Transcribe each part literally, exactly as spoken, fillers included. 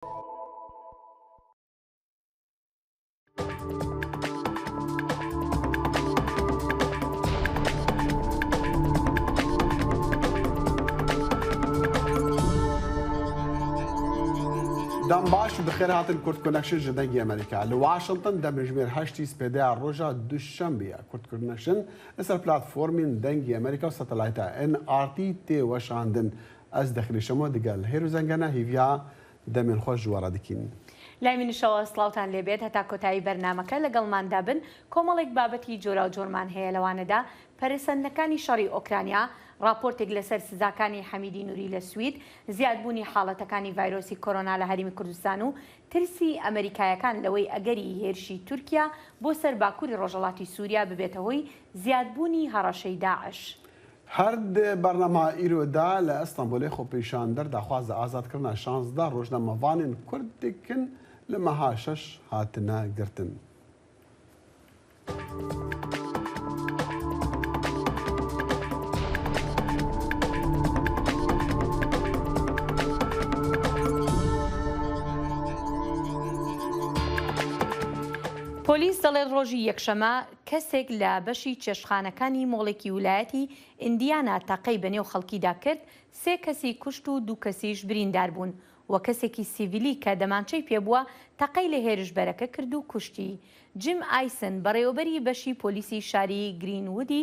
Dem baş û bi xêr hatin Kurd Connection ji Dengê Amerîka. Li Washington demjimêr heştî spêdeya roja Duşenbê ye. Kurd Connection li ser platformên Dengê Amerîka û satelayta N R T tê weşandin. Ez Dexilî Şemo digel Hêro Zengene hîviya demên xwe ji we re dikîn. لای منیشەوە سڵاوتان لێبێت، هەتا کۆتایی بەرنامەکە لەگەڵماندا بن. کۆمەڵێک بابەتی جۆراوجۆرمان هەیە، لەوانەدا پەرەسەندنەکانی شەڕی ئۆکرانیا، راپۆرتێک لەسەر سزاکانی حەمیدی نوری لە سوید، زیادبوونی حاڵەتەکانی ڤایرۆسی کۆرۆنا لە هەرێمی کوردستان و ترسی ئەمریکایەکان لەوەی ئەگەری هێرشی تورکیا بۆ سەر باکووری ڕۆژهەڵاتی سووریا ببێتە هۆی زیادبوونی هەڕەشەی داعش. Her di bernama îro de li Stenbolê xwepêşander daxwaza azadkirina şazdeh rojnamevanên Kurd dikin li meha şeş hatine girtin. پۆلیس دەڵێت ڕۆژی یەکشەمە کەسێک لە بەشی چێشتخانەکانی مۆڵێکی ویلایەتی ئیندیانا تەقەی بە نێو خەڵکیدا کرد، سێ کەسی کوشت و دوو کەسیش بریندار بوون و کەسێکی سیڤیلی کە دەمانچەی پێبووە تەقەی لە هێرشبەرەکە کرد و کوشتی. جیم ئایسن، بەڕێوەبەری بەشی پۆلیسی شاری گرینوودی،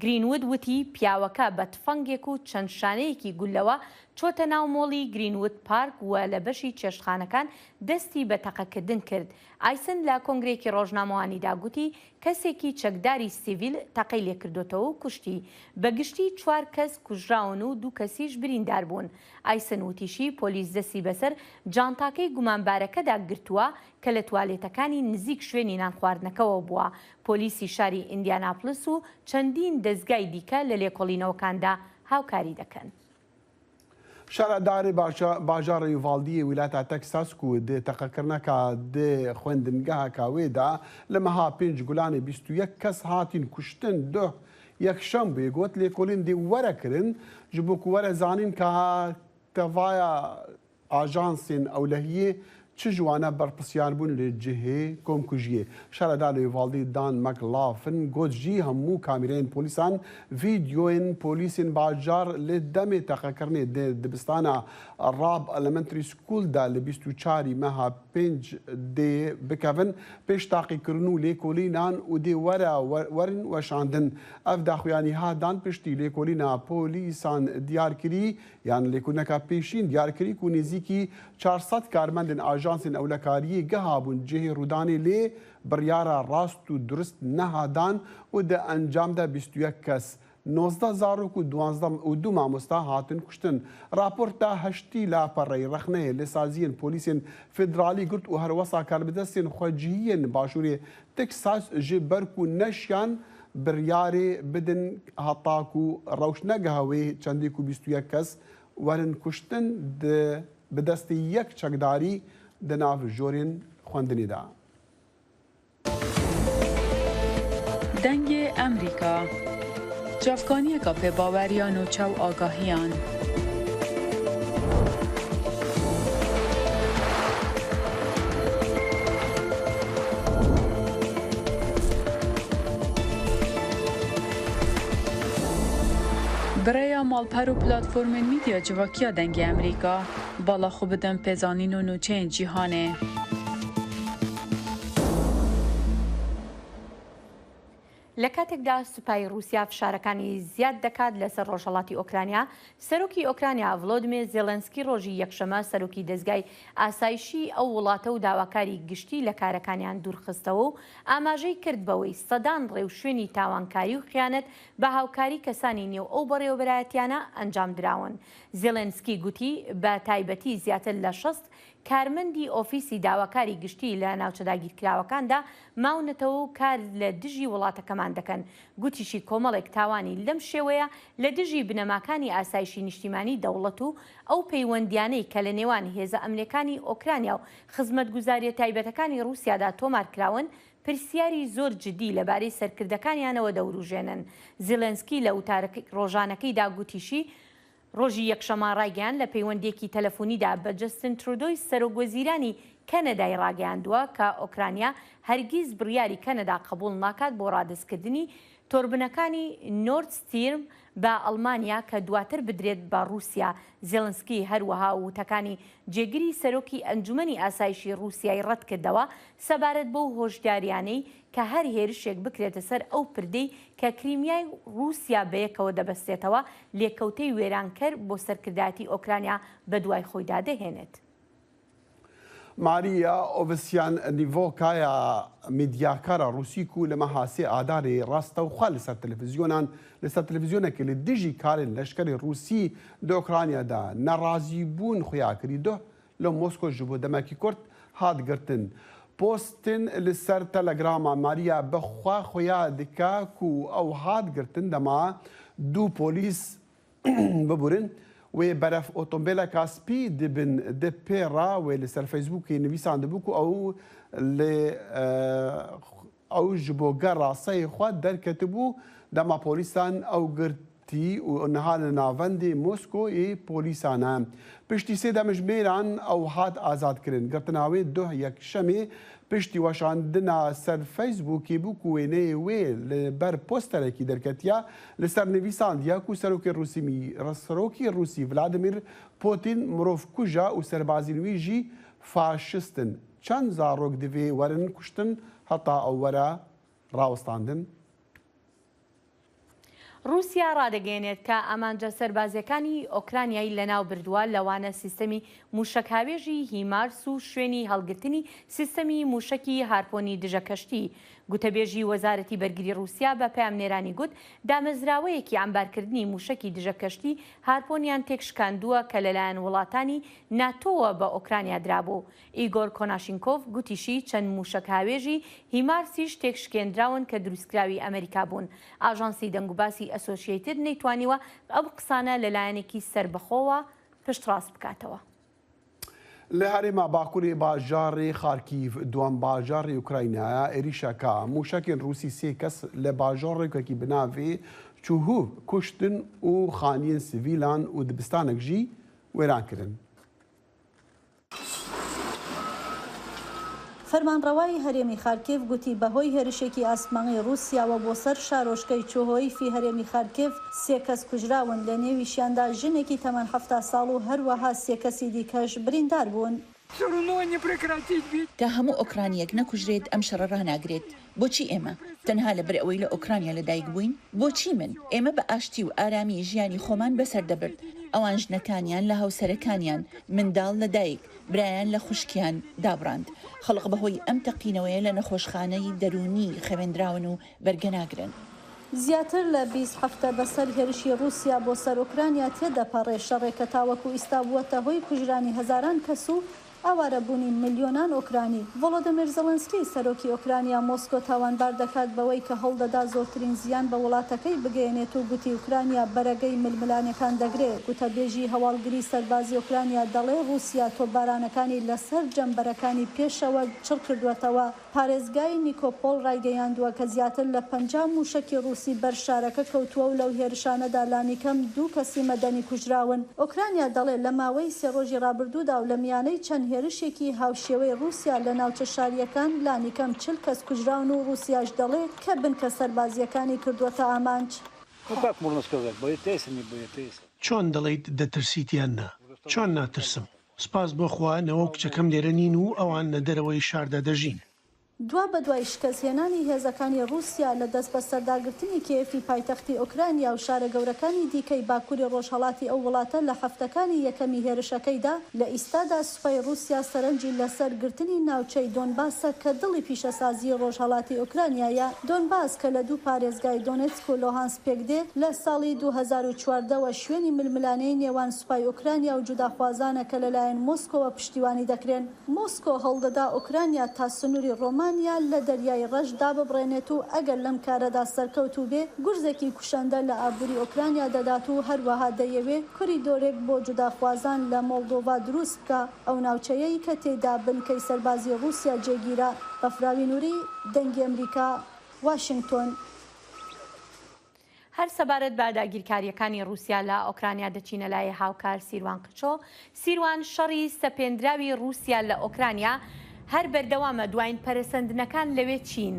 گرینوود وتی پیاوەکە بە تفەنگێک و چەند شانەیەکی گوللەوە چۆتە ناو مۆڵی گرینوود پارک و لە بەشی چێشتخانەکان دەستی بە تەقەکردن کرد. ئایسن لە کۆنگرەیەکی ڕۆژنامەوانیدا گوتی کەسێکی چەکداری سیڤیل تەقەی لێکردۆتەوە و کوشتی. بە گشتی چوار کەس کوژراون و دوو کەسیش بریندار بوون. ئایسن وتیشی پۆلیس دەستی بەسەر جانتاکەی گومانبارەکەدا گرتووە کە لە توالێتەکانی نزیک شوێنی نانخواردنەکەوە بووە. پۆلیسی شاری ئیندیاناپلس و چەندین دەزگای دیکە لە لێکۆڵینەوەکاندا هاوکاری دەکەن. Şaredarê baja-, bajarê Uvaldiyê wîlata Texas ku di teqekirineka di xwendingeheka wê de li meha pênc Gulanê bîst û yek kes hatîn kuştin, duh yekşem bûye got, lêkolîn dê were kirin ji bo ku were zanîn ka tevaya ajansên ewlehiyê çi ji wan e berpirsiyar bûn li cihê komkujiyê. Şaredar li Uvaldî Dan McLaughlin got jî hemû kamîreyên polîsan, vîdyoyên polîsên bajar li demê teqekirinê di dibistana Rab Elementary School de li bîst û çarî meha pênc dê bikevin pêş taqîkirin û lêkolînan û dê were wer-, werin weşandin. Ev daxuyanî hat dan piştî lêkolîna polîsan diyar kirî, Yan lêkolîneka pêşîn diyar kirî ku nêzîkî çar sed karmendên ajansên ewlekariyê giha bûn cihê rûdanê, lê biryara rast û durist neha dan û di encam de bîst û yek kes, nozdeh zarok û duwazdeh û du mamosta hatin kuştin. Raporta heştî lapereyê rexneyê li saziyên polîsên federalî girt û herwesa karbidestên xwecihiyên başûrê Texas ji ber ku neşiyan biryarê bidin heta ku rewş negeha wê çendê ku bîst û yek kes werin kuştin di, bi destê yek çekdarî di nav jorên xwendinê de. Dengê Emrîka. Çavkaniyeka pêbaweriya nûçe û agahiyan. Bi rêya malper û platformên medya civakiya Dengê Emrîka, bala xwe bidin pêzanîn û nûçeyên cîhanê. لە کاتێکدا سوپای رووسیا فشارەکانی زیاد دەکات لەسەر ڕۆژهەڵاتی ئۆکرانیا، سەرۆکی ئۆکرانیا ڤلۆدیمیر زێلێنسکی ڕۆژی یەکشەمە سەرۆکی دەزگای ئاسایشی ئەو وڵاتە و داواکاری گشتی لە کارەکانیان دوورخستەوە و ئاماژەی کرد بەوەی سەدان ڕێوشوێنی تاوانکاری و خیانەت بە هاوکاری کەسانی نێو ئەو بەڕێوەبەرایەتیانە ئەنجام دراون. زێلێنسکی گوتی بە تایبەتی زیاتر لە شەست کارمەندی ئۆفیسی داواکاری گشتی لە ناوچە داگیرکراوەکاندا ماونەتەوە و کار لە دژی وڵاتەکەمان دەکەن. گوتیشی کۆمەڵێک تاوانی لەم شێوەیە لە دژی بنەماکانی ئاسایشی نیشتیمانی دەوڵەت و ئەو پەیوەندیانەی کە لە نێوان هێزە ئەمنیەکانی ئۆکرانیا و خزمەتگوزاریە تایبەتەکانی رووسیادا تۆمار کراون، پرسیاری زۆر جدی لەبارەی سەرکردەکانیانەوە دەوروژێنن. زیلێنسکی لە وتارەکەی ڕۆژانەکەیدا گوتیشی، ڕۆژی یەکشەممە ڕایگەیاند، لە پەیوەندیەکی تەلەفۆنیدا بە جەستن ترودۆی سەرۆک وەزیرانی کەنەدای ڕاگەیاندووە کە ئۆکرانیا هەرگیز بڕیاری کەنەدا قبول ناکات بۆ ڕادەستکردنی تۆربنەکانی نۆرد ستیرم بە ئەڵمانیا کە دواتر بدرێت بە ڕووسیا. زێلنسکی هەروەها وتەکانی جێگری سەرۆکی ئەنجومەنی ئاسایشی ڕووسیای ڕەتکردەوە سەبارەت بەو هۆشداریانەی کە هەر هێرشێک بکرێتە سەر ئەو پردەی کە کریمیای ڕووسیا بەیەکەوە دەبەستێتەوە، لێکەوتەی وێرانکەر بۆ سەرکردایەتی ئۆکرانیا بەدوای خۆیدا دەهێنێت. ماریا ئۆڤسیان نیڤۆکایا میدیاکارە ڕووسی کو لە مەها سێ ئادارێ ڕاستەوخوا لەسەر تەلەفزیۆنان، لەسەر تەلەفزیۆنێکی لە دژی کارێن لەشکەری ڕووسی لە ئۆکرانیادا نەڕازی بوون خویا کردی دوه لە مۆسکۆ ژ بۆ دەمەکی کورت هات گرتن. پۆستن لەسەر تەلەگراما ماریا بەخوا خویا دکا کو ئەو هات گرتن دەما دوو پۆلیس ببورن. Wê beref otombêleka spî dibin di pê re wê li ser Facebookê nivîsandibû ku ew li ew ji bo ger rasteyê xwe derketibû, dema polîsan ew girtî û niha li navendê Moskoyê polîsan e. Piştî sê demjimêran ew hat azadkirin. Girtina wê duh yekşemê piştî weşandina ser Facebookê bû ku wêneyê wê li ber posterekî derketiya, li ser nivîsandiya ku serokê Rûsî mî-, serokê Rûsî Vladimir Putin mirov kuja û serbazîn wî jî faşist in. Çend zarok divê werin kuştin heta ew were rawestandin? رووسیا ڕادەگەیەنێت کە ئامانجە سەربازییەکانی ئۆکرانیای لەناو بردووە، لەوانە سیستەمی مووشەکهاوێژی هیمارس و شوێنی هەڵگرتنی سیستەمی مووشەکی هارپۆنی دژە کەشتی. گوتەبێژی وەزارەتی بەرگری رووسیا بە پەیامنێرانی گوت، دامەزراوەیەکی عەمبارکردنی مووشەکی دژە کەشتی هارپۆنیان تێکشکاندووە کە لەلایەن وڵاتانی ناتۆوە بە ئۆکرانیا درابوو. ئیگۆر کۆناشینکۆڤ گوتیشی، چەند مووشەکهاوێژی هیمارسیش تێکشکێندراون کە دروستکراوی ئەمریکا بوون. ئاژانسی دەنگوباسی ئەسۆشیەیتد نەیتوانیوە ئەو قسانە لە لایەنێکی سەربەخۆوە پشتڕاست بکاتەوە. Li herêma Bakurê bajarê Xarkîv, duan bajarê Ukraynaya, êrîşeka mûşekên Rûsî sê kes li bajarokekî bi navê Çuhuv kuştin û xaniyên sivîlan û dibistanek jî wêran kirin. فەرمانڕەوای هەرێمی خارکیڤ گوتی بەهۆی هێرشێکی ئاسمانی رووسیاوە بۆ سەر شارۆچکەی چۆهۆیفی هەرێمی خارکیڤ سێ کەس کوژراون، لە نێویشیاندا ژنێکی تەمەن حەفتا ساڵ و هەروەها سێ کەسی دیکەش بریندار بوون. تا هەموو ئۆکرانییەک نەکوژرێت، ئەم شەڕە ڕاناگرێت. بۆچی ئێمە؟ تەنها لەبەر ئەوەی لە ئۆکرانیا لەدایک بووین؟ بۆچی من؟ ئێمە بە ئاشتی و ئارامی ژیانی خۆمان بەسەر دەبرد. ئەوان ژنەکانیان لە هاوسەرەکانیان، منداڵ لە دایک، برایان لە خوشکیان دابڕاند. خەڵق بەهۆی ئەم تەقینەوەیە لە نەخۆشخانەی دەروونی خەوێندراون و بەرگەناگرن. زیاتر لە بیست هەفتە بەسەر هێرشی رووسیا بۆ سەر ئۆکرانیا تێدەپەڕێ، شەڕێک کە تاوەکو ئیستا بووەتە هۆی کوژرانی هەزاران کەس و ئاوارەبوونی ملیۆنان ئۆکرانی. ڤۆلۆدیمیر زێلێنسکی، سەرۆکی ئۆکرانیا، مۆسکۆ تاوانبار دەکات بەوەی کە هەوڵدەدا زۆرترین زیان بە وڵاتەکەی بگەیەنێت و گوتی ئۆکرانیا بەرەگەی ململانێکان دەگرێت. گوتەبێژی هەواڵگری سەربازی ئۆکرانیا دەڵێ رووسیا تۆپبارانەکانی لەسەر جەمبەرەکانی پێشەوە چڕ کردووەتەوە. پارێزگای نیکۆپۆل ڕایگەیاندووە کە زیاتر لە پەنجا مووشەکی رووسی بەر شارەکە کەوتووە و لەو هێرشانەدا لانیکەم دوو کەسی مەدەنی کوژراون. ئۆکرانیا دەڵێ لە ماوەی سێ ڕۆژی ڕابردوودا و لە میانەی چەند هێرشێکی هاوشێوەی رووسیا لە ناوچە شارییەکان لانیکەم چل کەس کوژراون و رووسیاش دەڵێ کە بنکە سەربازییەکانی کردووەتە ئامانج. Ну как можно сказать, боетесь или не боетесь? چۆن دەڵێیت دەترسیت یان نا؟ چۆن ناترسم؟ سوپاس بۆ خوا نەوە و کچەکەم لێرە نین و ئەوان لە دەرەوەی شاردا دەژین. دوا بە دوای شکەست هێنانی هێزەکانی رووسیا لە دەست بە سەرداگرتنی کیێفی پایتەختی ئۆکرانیا و شارە گەورەکانی دیکەی باکووری ڕۆژهەڵاتی ئەو وڵاتە لە هەفتەکانی یەکەمی هێرشەکەیدا، لە ئیستادا سوپای رووسیا سەرنجی لەسەر گرتنی ناوچەی دۆنباسە کە دڵی پیشەسازی ڕۆژهەڵاتی ئۆکرانیایە. دۆنباس کە لە دوو پارێزگای دۆنێتسک و لۆهانس پێکدێ، لە ساڵی دوو هەزار و چواردە وە شوێنی ململانێی نێوان سوپای ئۆکرانیا و جوداخوازانە کە لەلایەن مۆسکۆوە پشتیوانی دەکرێن. مۆسکۆ هەوڵدەدا ئۆکرانیا تا سنووری ڕۆمانیا لە دەریای ڕەش داببڕێنێت و ئەگەر لەم کارەدا سەرکەوتوو بێ، گورزێکی کوشەندە لە ئابووری ئۆکرانیا دەدات و هەروەها دەیەوێ کوریدۆرێک بۆ جوداخوازان لە مۆڵدۆڤا دروست بکا، ئەو ناوچەیەی کە تێیدا بنکەی سەربازی ڕووسیا جێگیرە. بەفراوی نووری، دەنگی ئەمریکا، واشنگتۆن. هەر سەبارەت بە داگیرکارییەکانی ڕووسیا لە ئۆکرانیا دەچینە لای هاوکار سیروان قچۆ. سیروان، شەڕی سەپێندراوی ڕووسیا لە ئۆکرانیا هەر بەردەوامە. دوایین پەرەسەندنەکان لەوێ چین؟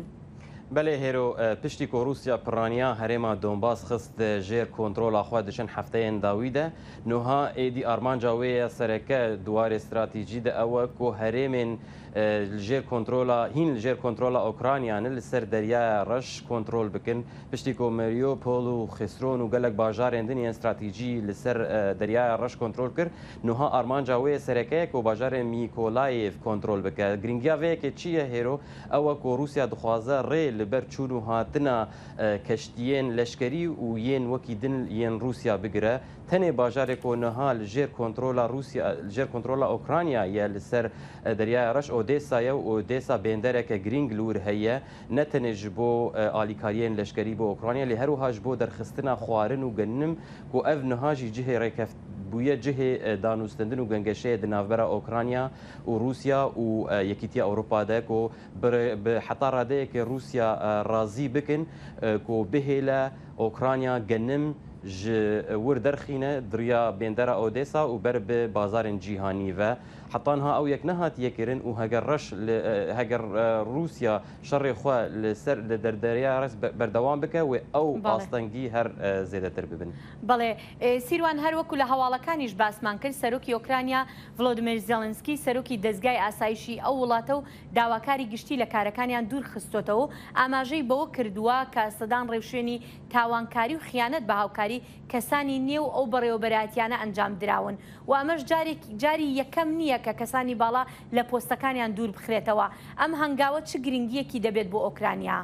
بەلێ هێرۆ، پشتی کو رووسیا pirraniya herêma Donbas xist jêr kontrola xwe di çend hefteyên dawî de, niha êdî armanca wê ya sereke di warê stratejî de ew e ku herêmên, e, li jêr kontrola, hîn li jêr kontrola Okrayna ne, li ser Deryaya Reş kontrol bikin. Piştî ku Mariupol û Xisron û gelek bajarên din yên stratejî li ser, e, Deryaya Reş kontrol kir, niha armanca wê sereke ye ku bajarê Mîkolayêv kontrol bike. Giringiya vê yekê çi ye hêro? Ew e ku Rûsya dixwaze rê li ber çûn û hatina, e, keştiyên leşkerî û yên wekî din yên Rûsya bigire. Tenê bajarê ku niha li jêr kontrola Rûsya, li jêr kontrola Okrayna ye li ser, e, Deryaya Reş, Odesa ye û Odesa bêndereke girîng li wir heye. Ne tenê ji bo, e, alîkariyên leşkerî bo Okrayna, lê her wiha ji bo derxistina xwarin û genim ku ev niha jî cihê rêkeft bûye, cihê, e, danûstendin û gengeşeyê di navbera Okrayna û Rûsya û, e, Yekîtiya Ewropa de ku bi, bi heta radeyekê Rûsya, e, razî bikin, e, ku bihêle Okrayna genim ji wir derxîne di riya bêndera Odesa û ber bi bazarên cîhanî ve. Heta niha ew yek nehatiye kirin û heger reş li, e, heger, e, Rûsya şerê xwe li ser, li der-, Deryaya Reş be-, berdewam bike, wê ew Belê. astengî her, e, zêdetir bibin. بەڵێ، ئێ، سیروان، هەر وەکو لە هەواڵەکانیش باسمان کرد، سەرۆکی ئۆکرانیا ڤلۆدیمیر زێلێنسکی، سەرۆکی دەزگای ئاسایشی ئەو وڵاتە و داواکاری گشتی لە کارەکانیان دوور خستۆتەوە و ئاماژەی بەوە کردووە کە سەدان ڕێوشوێنی تاوانکاری و خیانەت بە هاوکاری کەسانی نێو ئەو بەڕێوەبەرایەتیانە ئەنجام دراون و ئەمەش جارێک، جاری یەکەم نییە کە کەسانی باڵا لە پۆستەکانیان دوور بخرێتەوە. ئەم هەنگاوە چ گرنگیەکی دەبێت بۆ ئۆکرانیا؟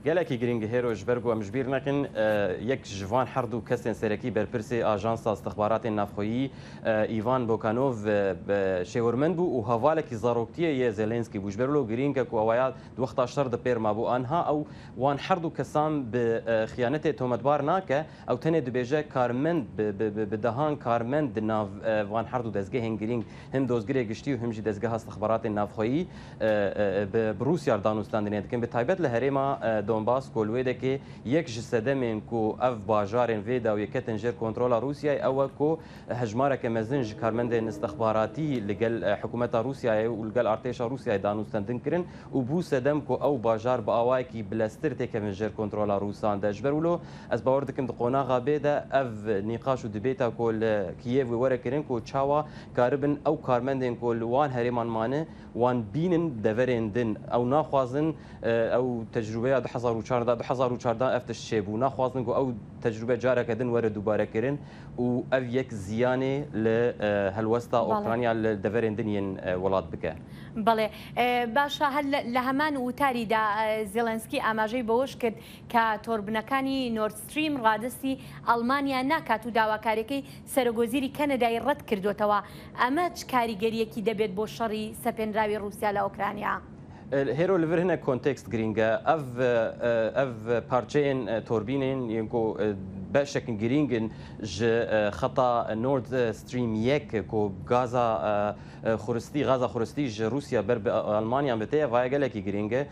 Gelekî girîng e hêro, ji ber ku em ji bîr nekin, e, yek ji van herdu kesên serekî berpirsê Ajansa Istixbaratên Navxweyî, e, Îvan Bokanov, e, be-, şêwirmend bû û hevalekî zaroktiyê yê Zelensky bû. Ji ber wilo girîng e ku ewaya di wexta şer de pêr mabû. Aniha ew wan herdu kesan bi, e, xiyanetê tometbar nake. Ew tenê dibêje karmend bi, bi, bi, bi dehan karmend di nav, e, van herdu dezgehên girîng, him dozgirê giştî û him jî dezgeha istixbaratên navxweyî, e, e, bi, bi Rûsya re danûstandinê dikin. Bi taybet li herêma, e, Donbas ku li wê dekê yek ji sedemên ku ev bajarên vê dawiyê ketin jêr kontrola Rûsyayê, ew e ku hejmareke mezin ji karmendên istixbaratî li gel, e, hikûmeta Rûsyayê û li gel artêşa Rûsyayê danûstendin kirin û bû sedem ku ew bajar bi awayekî bileztir têkevin jêr kontrola Rûsan de. Ji ber wilo ez bawer dikim di qonaxa bê de ev nîqaş û dibêta ku li Kiyevê were kirin ku çawa karibin ew karmendên ku li wan herêman mane, wan bînin deverên din. Ew naxwazin, e, ew tecrûbeya du hezar û çardeh, du hezar û çardeh ev tişt çêbû. Naxwazin ku ew tecrûbe careke din were dubare kirin û ev yek ziyanê li, e, helwesta Belê. Okrayna li deverên din yên, e, welat bike. بەڵێ، ئێ، باشە، هەر لە، لە هەمان وتاریدا، ئێ، زێلێنسکی ئاماژەی بەوەش کرد کە تۆربنەکانی نۆرد ستریم ڕادەستی ئەڵمانیا ناکات و داواکاریەکەی سەرۆکوەزیری کەنەدای ڕەت کردوتەوە. ئەمە چ کاریگەریەکی دەبێت بۆ شەڕی سەپێنراوی ڕووسیا لە ئۆکرانیا؟ Hêro, li vir hinek kontekst girîng e. Ev, ev parçeyên torbînên yên ku beşekin girîng in ji xeta Nord Stream yek ku gaza xuristî, gaza xuristî ji Rûsya ber bi Almanya ve tê ye, vaya gelekî girîng e.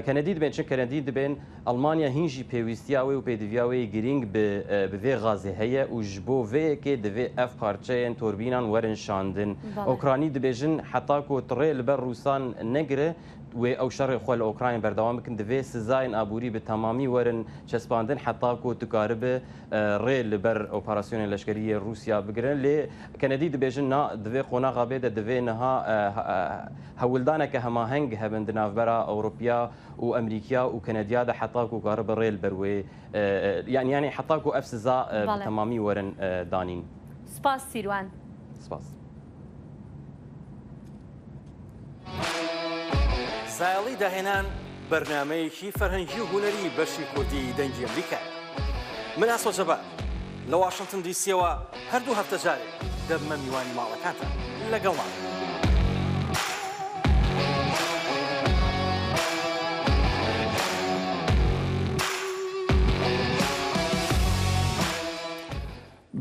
Kenedî dibên, çi Kenedî dibên, Almanya hîn jî pêwîstiya wê û pêdiviya wê yê girîng bi, e, bi vê gazê heye û ji bo vê yekê divê ev parçeyên torbînan werin şandin. Belê. Okranî dibêjin, heta ku tu rê li ber Rûsan negire, wê ew şerê xwe li Okraynê berdewam bikin, divê sizayên aborî bi temamî werin çespandin, heta ku tu karibe, e, rê li ber operasyonên leşkerî yê Rûsya bigirin. Lê Kenedî dibêjin, na, di vê qonaxa bê de divê niha, e, he-, e, hewldaneke hemaheng hebin di navbera Ewropiya û Emerîkiya û Kenediya de heta ku karibe rê li ber wê, e, e, yanî, yanî heta ku ev siza, e, bi Belê. Temamî werin, e, danîn. Spas Sîrwan. Spas. زایەڵی داهێنان، بەرنامەیەکی فەرهەنگی و هونەری بەشی کوردی دەنگی ئەمریکایە. من ئاسۆ جەبار، لە واشنتن دیسیەوە هەردوو هەفتە جارێک دەبمە میوانی ماڵەکانتان. لەگەڵمان.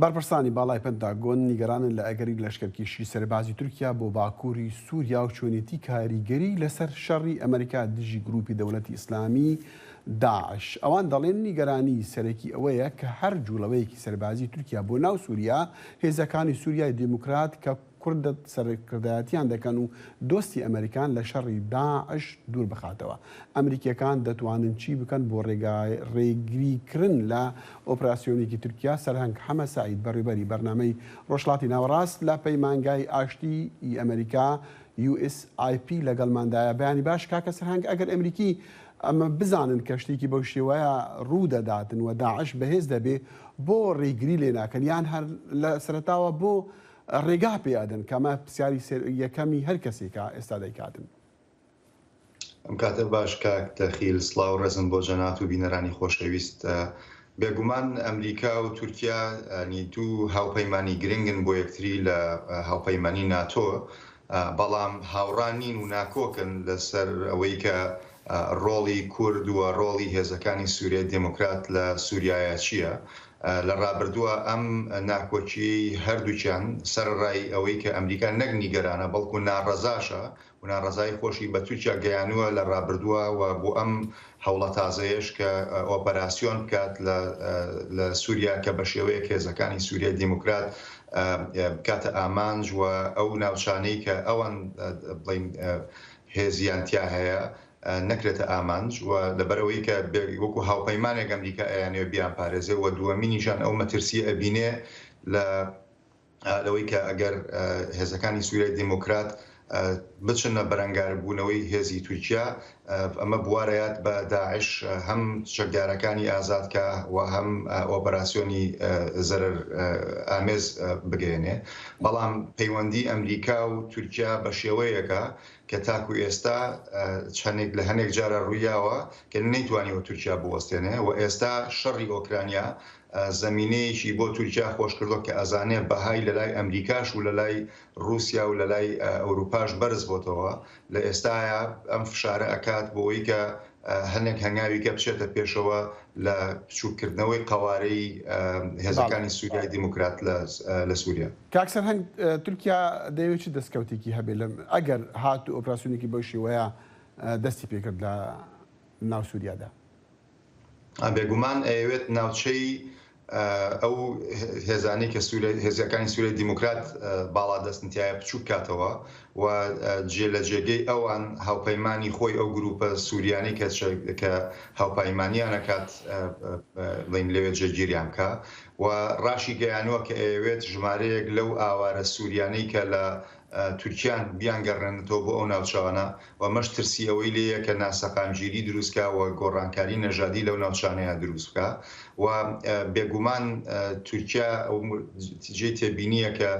بەرپرسانی باڵای پنتاگۆن نیگەرانن لە ئەگەری لەشکەرکێشی سەربازی تورکیا بۆ باکووری سووریا و چۆنێتی کاریگەری لەسەر شەڕی ئەمریکا دژی گروپی دەوڵەتی ئیسلامی داعش. ئەوان دەڵێن نیگەرانی سەرەکی ئەوەیە کە هەر جوڵەوەیەکی سەربازی تورکیا بۆ ناو سووریا، هێزەکانی سووریای دیموکرات کە کوردەت سەرکردایەتیان دەکەن و دۆستی ئەمریکان، لە شەڕی داعش دوور بخاتەوە. ئەمریکیەکان دەتوانن چی بکەن بۆ ڕێگای-، ڕێگریکردن لە ئۆپراسیۆنێکی تورکیا؟ سەرهەنگ حەمە سەعید، بەڕێوەبەری بەرنامەی ڕۆژهەڵاتی ناوەڕاست لە پەیمانگای ئاشتی ئی ئەمریکا، یو ئێس ئای پی، لەگەڵماندایە. بەیانی باش کاکە سەرهەنگ، ئەگەر ئەمریکی ئەمە بزانن کە شتێکی بەو شێوەیە ڕوو دەداتن و داعش بەهێز دەبێ، بۆ ڕێگری لێ ناکەن یان هەر لە سەرەتاوە بۆ ڕێگا پێ ئەدەن؟ کە ئەمە پرسیاری سەر-، یەکەمی هەر کەسێکە ئێستا دەیکاتن. ئەم کاتە باش کاک تەخیل، سڵاو ڕێزم بۆ جەنات و بینەرانی خۆشەویست. ئە، بێگومان ئەمریکا و تورکیا، ئەنی دوو هاوپەیمانی گرنگن بۆ یەکتری لە، ئە، هاوپەیمانی ناتۆ. ئە، بەڵام هاوڕان نین و ناکۆکن لەسەر ئەوەی کە، ئە، ڕۆڵی کورد و ڕۆڵی هێزەکانی سووریای دیموکرات لە سووریایە چییە. ئە، لە ڕابردووە ئەم ناکۆکیەی هەردووکیان سەرەڕای ئەوەی کە ئەمریکا نەک نیگەرانە، بەڵکو ناڕەزاشە و ناڕەزایی خۆشی بە تورکیا گەیانووە لە ڕابردووە و بۆ ئەم هەوڵە تازەیەش کە، ئە، ئۆپەراسیۆن بکات لە، ئە، لە سووریا کە بە شێوەیەک هێزەکانی سووریای دیموکرات، ئە، ئە، بکاتە ئامانج و ئەو ناوچانەی کە ئەوان، ئە، بڵین، ئە، هێزیان تیا هەیە، ئە، نەکرێتە ئامانج و لەبەرەوەی کە بێ-، وەکو هاوپەیمانێک ئەمریکا ئەیانەوێ بیان پارێزێ و دووەمینیشان ئەو مەترسیە ئەبینێ لە، ئە، لەوەی کە ئەگەر، ئە، هێزەکانی سووریای دیموکرات، ئە، بچنە بەرەنگاربوونەوەی هێزی تورکیا، ئە، ئەمە بوارەیات بە داعش، ئە، هەم چەکدارەکانی ئازاد کا و هەم، ئە، ئۆپەراسیۆنی، ئە، زەرەر، ئە، ئامێز، ئە، بگەێنێ. بەڵام پەیوەندی ئەمریکا و تورکیا بە شێوەیەکە کە تاکو ئێستا، ئە، چەندێک لە هەنێک جارە ڕوویاوە کە نەیتوانیوە تورکیا بوەستێنێ و ئێستا شەڕی ئۆکرانیا، ئە، زەمینەیەکی بۆ تورکیا خۆش کردووە کە ئەزانێ بەهای لە لای ئەمریکاش و لە لای رووسیا و لە لای، ئە، ئەوروپاش بەرز بۆتەوە. لە ئێستایا ئەم فشارە ئەکات بۆ ئەوەی کە، ئە، هەنێک هەنگاوی کە بچێتە پێشەوە لە بچووککردنەوەی قەوارەی، ئە، هێزەکانی بەڵێ. سووریای دیموکرات لە، ئە، لە سووریا. کاک سەرهەنگ، ئە، تورکیا دەیەوێت چ دەستکەوتێکی هەبێت لەم، ئەگەر هات و ئۆپراسیۆنێکی بەو شێوەیە، ئە، دەستی پێکرد لە ناو سووریادا؟ ئە، بێگومان ئەیەوێت ناوچەی، ئە، ئەو هێزانەی کە سوورە-، هێزەکانی سووریای دیموکرات، ئە، باڵا دەستنتیایە بچووک کاتەوە و، ئە، جێ لە جێگەی ئەوان هاوپەیمانی خۆی ئەو گروپە سووریانەی کە چە-، کە هاوپەیمانیانە کات، ئە، ئە، ئە، بڵین لەوێ جێگیریان بکە و ڕاشی گەیانووە کە ئەیەوێت ژمارەیەک لەو ئاوارە سووریانەی کە لە، ئە، تورکیان بیانگەڕێنێتەوە بۆ ئەو ناوچەوانە و ئەمەش ترسی ئەوەی لێیە کە ناسەقامگیری دروستکە و گۆڕانکاری نەژادی لەو ناوچانەیە دروست بکە و، ئە، بێگومان، ئە، تورکیا ئەو م-، جێ تێبینیە کە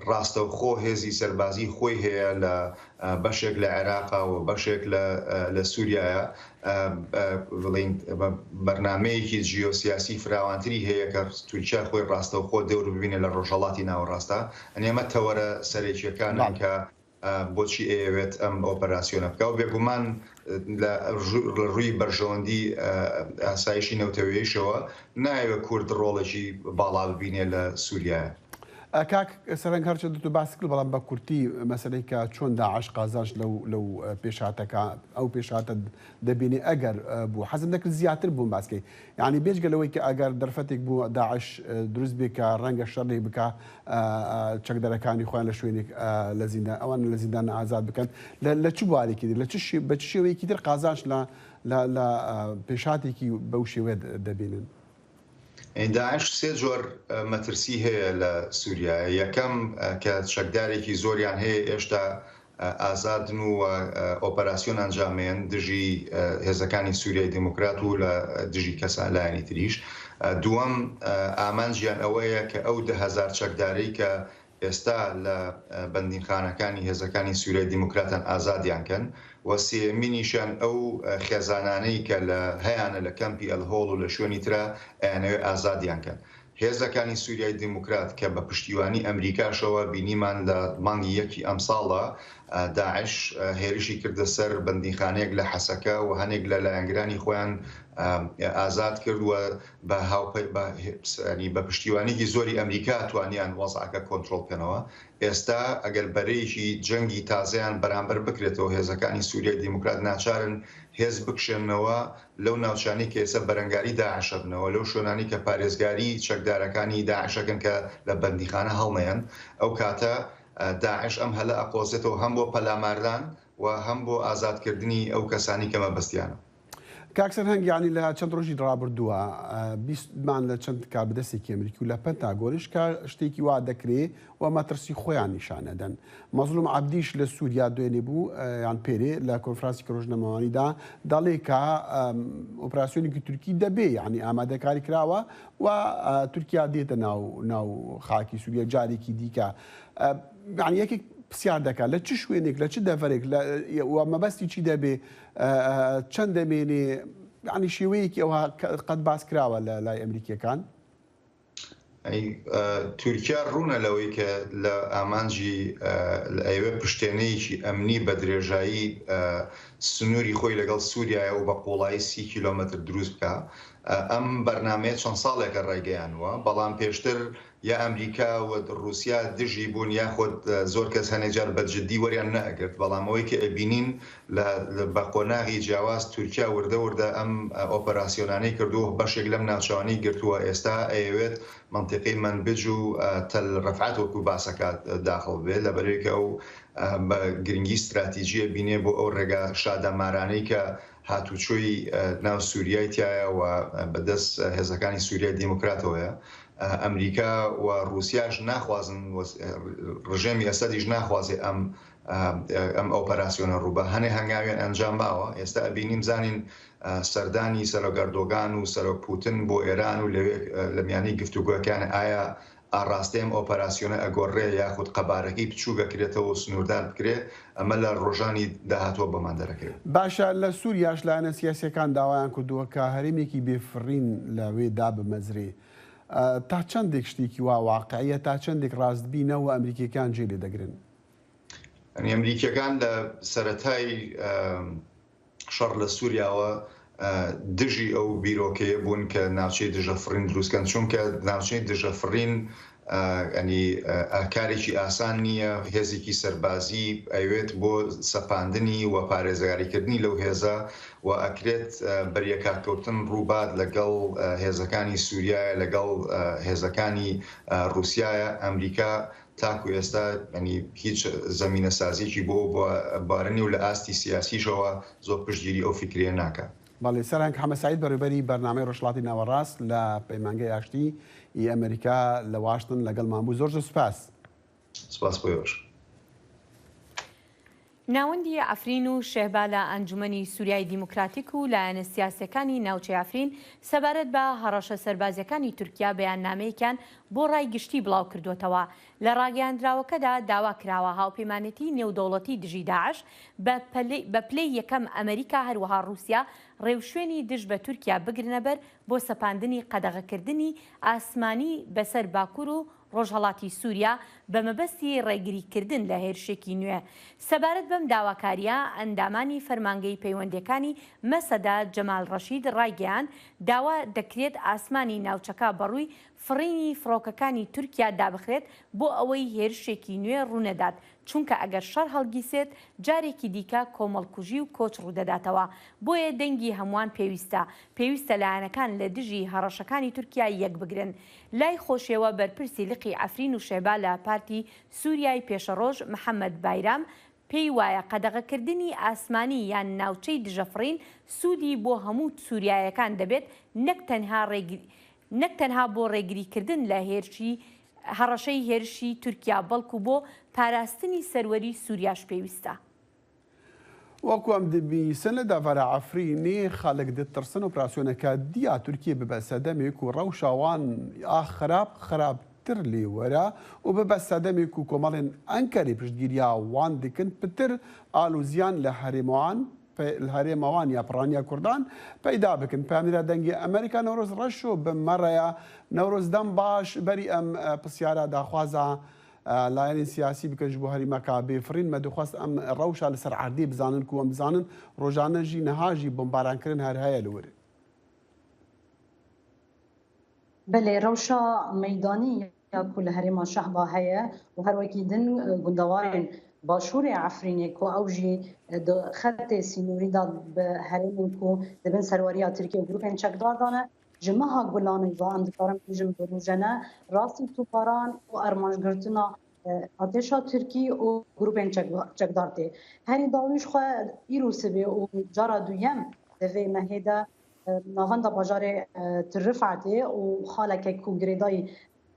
ڕاستەوخۆ هێزی سەربازی خۆی هەیە لە، ئە، بەشێک لە عێراقا و بەشێک لە، ئە، لە سووریایە. ئە، ئە، بڵین، بە-، بەرنامەیەکی جیۆسیاسی فراوانتری هەیە کە تورکیا خۆی ڕاستەوخۆ دەور ببینێ لە ڕۆژهەڵاتی ناوەڕاستە. ئەنی ئەمە تەوەرە سەرەکیەکانن بەڵێ. کە، ئە، بۆچی ئەیەوێت ئەم ئۆپەراسیۆنە بکە و بێگومان، ئە، لە ڕوو-، لە ڕووی بەرژەوەندی، ئە، ئاسایشی نەوتەوەیشەوە نایەوێت کورد ڕۆڵێکی باڵا ببینێ لە سووریایە. ئە، کاک سەرەنگ، هەرچەندە تو باس کرد، بەڵام بە کورتی مەسەلەی کە چۆن داعش قازانج لەو، لەو، ئە، پێشهاتەکە، ئەو پێشهاتە دەبینێ ئەگەر، ئە، بوو. حەزم دەکرد زیاتر بووم باسکەی. یعنی بێجگە لەوەی کە ئەگەر دەرفەتێک بوو داعش، ئە، دروست بێ کە ڕەنگە شەڕێک بکە، ئە، ئە، چەکدەرەکانی خۆیان لە شوێنێک، ئە، لە زیندان، ئەوان لە زیندان ئازاد بکەن. لە، لە چ بوارێکی تر، لە چ شێ-، بە چ شێوەیەکی تر قازانج لە، لە، لە، ئە، پێشهاتێکی بەو شێوەیە د-، دەبینن؟ داعش سێ جۆر، ئە، مەترسی هەیە لە سووریایە. یەکەم، ئە، کە چەکدارێکی زۆریان هەیە ئێشتا، ئە، ئازادن و، ئە، ئۆپەراسیۆن ئەنجامەیەن دژی، ئە، هێزەکانی سووریای دیموکرات و لە دژی کەسان لایەنی تریش. ئە، دووەم، ئە، ئامانجیان ئەوەیە کە ئەو دە هەزار چەکدارەی کە ئێستا لە، ئە، بەندینخانەکانی هێزەکانی سووریای دیموکراتان ئازادیان کەن و سێیەمینیشان ئەو، ئە، خێزانانەی کە لە هەیانە لە کەمپی ئەلهۆڵ و لە شوێنی ترا ئەیانەوێ ئازادیان کەن. هێزەکانی سووریای دیموکرات کە بە پشتیوانی ئەمریکاشەوە بینیمان لە مانگی یەکی ئەم ساڵە، داعش هێرشی کردە سەر بەندیخانەیەک لە حەسەکە و هەنێک لە لایەنگرانی خۆیان ئازاد کرد و بە هاوپەی-، بە هێ-، ینی بە پشتیوانیەکی زۆری ئەمریکا توانیان وەزعەکە کۆنترۆل بکەنەوە. ئێستا ئەگەر بەرەیەکی جەنگی تازەیان بەرامبەر بکرێتەوە، هێزەکانی سووریای دیموکرات ناچارن هێز بکشێنەوە لەو ناوچانەی کە ئێستا بەرەنگاری داعشە بنەوە، لەو شوێنانی کە پارێزگاری چەکدارەکانی داعشەکەن کە لە بەندیخانە هەڵنەیەن. ئەو کاتە داعش ئەم هەلە ئەقۆزێتەوە هەم بۆ پەلاماردان و هەم بۆ ئازادکردنی ئەو کەسانی کە مەبەستیانە. کاک سەرهەنگ، یعنی لە چەند ڕۆژی ڕابردووە، ئە، بیستمان لە چەند کاربەدەستێکی ئەمریکی و لە پەنتاگۆنش کە شتێکی وا دەکرێ و مەترسی خۆیان نیشان ئەدەن. مەزلوم عەبدیش لە سووریا دوێنێ بوو، ئە، یان پێرێ لە کۆنفرانسی ڕۆژنامەوانیدا دەڵێ کە، ئەم، ئۆپراسیۆنێکی تورکی دەبێ، یعنی ئامادەکاری کراوە و، ئە، تورکیا دێتە ناو، ناو خاکی سووریا جارێکی دیکە. ئە، یعنی یەکێک پرسیار دەکات، لە چ شوێنێک، لە چ دەڤەرێک، لە، و مەبەستی چی دەبێ، ئە، ئە، چەند دەمێنێ، یعنی شێوەیەکی ئەوها کە-، قەت باس کراوە لە لای ئەمریکیەکان؟ ئەی، ئە، تورکیا ڕوونە لەوەی کە لە ئامانجی، ئە، لە ئەوێ پشتێنەیەکی ئەمنی بە درێژایی، ئە، سنووری خۆی لەگەڵ سووریایە و بە قوڵایی سی کیلۆمەتر دروست بکە. ئە، ئەم بەرنامەیە چەند ساڵێکە ڕایگەیانوە، بەڵام پێشتر یا ئەمریکا و رووسیا دژی بوون، یاخود، ئە، زۆر کەس هەنێ جار بە جدی وەریان نەئەگرت. بەڵام ئەوەی کە ئەبینین لە، لە، بە قۆناغی جیاواز تورکیا وردە وردە ئەم، ئە، ئۆپەراسیۆنانەی کردووە، بەشێک لەم ناوچەوانی گرتووە. ئێستا ئەیەوێت منتیقی منبج و، ئە، تەل ڕەفعەت وەکو باسەکات، ئە، داخڵ بێت، لە بەرەوەی کە ئەو، ئە، بە گرنگی استراتیژیە بینێ بۆ ئەو ڕێگا شادەمارانەی کە هاتوچۆی، ئە، ناو سووریای تایە و، ئە، بەدەست، ئە، هێزەکانی سووریای دیموکراتەوەیە. ئە، ئەمریکا و رووسیاش ناخوازن، وەس-، ئە، ڕژێمی ئەسەدیش ناخوازێ ئەم، ئە، ئەم ئۆپەراسیۆنە ڕووبە. هەنێ هەنگاویان ئەنجام باوە. ئێستا ئەبینیم زانین، ئە، سەردانی سەرۆک ئەردۆگان و سەرۆک پوتن بۆ ئێران و لەوێ، ئە، لە میانی گفتوگوەکان ئایا ئاڕاستەی ئەم ئۆپەراسیۆنە ئەگۆڕێ یاخود قەبارەکەی بچووک ئەکرێتەوە و سنووردار بکرێ، ئەمە لە ڕۆژانی داهاتووە بۆمان دەرەکەوێت. باشە، لە سووریاش لایەنە سیاسیەکان داوایان کردووە کە هەرێمێکی بێفڕین لەوێ دابمەزرێ. ئە، تا چەندێک شتێکی وا واقعیە، تا چەندێک ڕاستبینە و ئەمریکیەکان جێ لێ دەگرن؟ یعنی ئەمریکیەکان لە سەرەتای، ئە، شەڕ لە سووریاوە، ئە، دژی ئەو بیرۆکەیە بوون کە ناوچەی دژە فڕین دروستکەن، چونکە ناوچەی دژە فڕین، ئە، ینی، ئە، کارێکی ئاسان نییە. هێزێکی سەربازی ئەوێت بۆ سەپاندنی و پارێزگاریکردنی لەو هێزە و ئەکرێت، ئە، بەریەکاتکەوتن ڕووبات لەگەڵ، ئە، هێزەکانی سووریایە، لەگەڵ، ئە، هێزەکانی، ئە، رووسیایە. ئەمریکا تاکو ئێستا، ینی، هیچ زمینە سازیەکی بۆ بارنی و لە ئاستی سیاسیشەوە زۆر پشتگیری ئەو فکرەیە ناکە. بەڵێ، سەرهەنگ حەمە سعید، بەڕێوەبەری بەرنامەی ڕۆژهەڵاتی ناوەڕاست لە پەیمانگەی ئاشتی ئی ئەمریکا لە واشتن لەگەڵمان بوو. زۆر زۆر سپاس. سپاس بۆ ئێوەش. ناوەندی عەفرین و شێهبا لە ئەنجومەنی سووریای دیموکراتیک و لایەنە سیاسیەکانی ناوچەی عەفرین سەبارەت بە هەڕەشە سەربازیەکانی تورکیا بەیاننامەیەکیان بۆ ڕای گشتی بڵاو کردوتەوە. لە ڕاگەیاندراوەکەدا داوا کراوە هاوپەیمانێتی نێودەوڵەتی دژی داعش بە پلەی، بە پلەی یەکەم ئەمریکا، هەروەها رووسیا ڕێوشوێنی دژ بە تورکیا بگرنە بەر بۆ سەپاندنی قەدەغەکردنی ئاسمانی بەسەر باکوور و ڕۆژهەڵاتی سووریا بە مەبەستی ڕێگریکردن لە هێرشێکی نوێ. سەبارەت بەم داواکاریە، ئەندامانی فەرمانگەی پەیوەندیەکانی مەسەدا جەمال ڕەشید ڕایگەیاند، داوا دەکرێت ئاسمانی ناوچەکە بەڕووی فڕینی فڕۆکەکانی تورکیا دابخرێت بۆ ئەوەی هێرشێکی نوێ ڕوونەدات، چونکە ئەگەر شەڕ هەڵگیسێت، جارێکی دیکە کۆمەڵکوژی و کۆچ ڕوودەداتەوە. بۆیە دەنگی هەمووان پێویستە. پێویستە لایەنەکان لە دژی هەڕەشەکانی تورکیا یەک بگرن. لای خۆشێوە بەرپرسی لقی عەفرین و شێبا لە پارتی سووریای پێشەڕۆژ محەممەد بایرام پێی وایە قەدەغەکردنی ئاسمانی یان ناوچەی دژەفڕین سوودی بۆ هەموو سووریایەکان دەبێت، نەک تەنها ڕێگری-، نەک تەنها بۆ ڕێگریکردن لە هێرشی، هەڕەشەی هێرشی تورکیا، بەڵکو بۆ پاراستنی سەروەری سووریاش پێویستە. وەکو ئەم دەبیسن لە دەڤەرە عەفرینی خەڵک دەترسن ئۆپراسیۆنەکە دیا تورکیە ببە سەدەمێک و ڕەوشە وان ئا خراپ خراپتر لێ وەرە و ببە سەدەمێک و کۆمەڵێن ئەنکەری پشتگیریا وان دکن پتر ئالوزیان لە هەرێمەوان پە-، لە هەرێمەوان یا پڕانیا کوردان پەیدا بکن. پامرا دەنگی ئەمریکا نەورۆز ڕەش و بمەڕەیە نەورۆز دەم باش بەری ئەم، ئە، پرسیارە داخوازە e, layenên siyasî bikin ji bo herêmeka bêfirîn. Me dixwest em rewşa li ser erdê bizanin ku em bizanin rojane jî niha jî bombarankirin her heye li wir. Belê, rewşa meydanî ya ku li herêma Şehba heye û her wekî din, e, gundewarên başûrê Efrînê ku ew jî, e, di xetê sînorî de bi herêmên ku di bin serweriya Tirkiye û grûpên çekdar de ne, ji meha Gulanê ve em dikarin bêjin bi rojane rastî tûparan û armancgirtina, e, artêşa Tirkî û grûpên çekda-, çekdar tê. Herî dawî ji xwe îro sibê û cara duyem di vê mehê de, e, navenda bajarê, e, Tirifetê û xaleke ku girêdayî,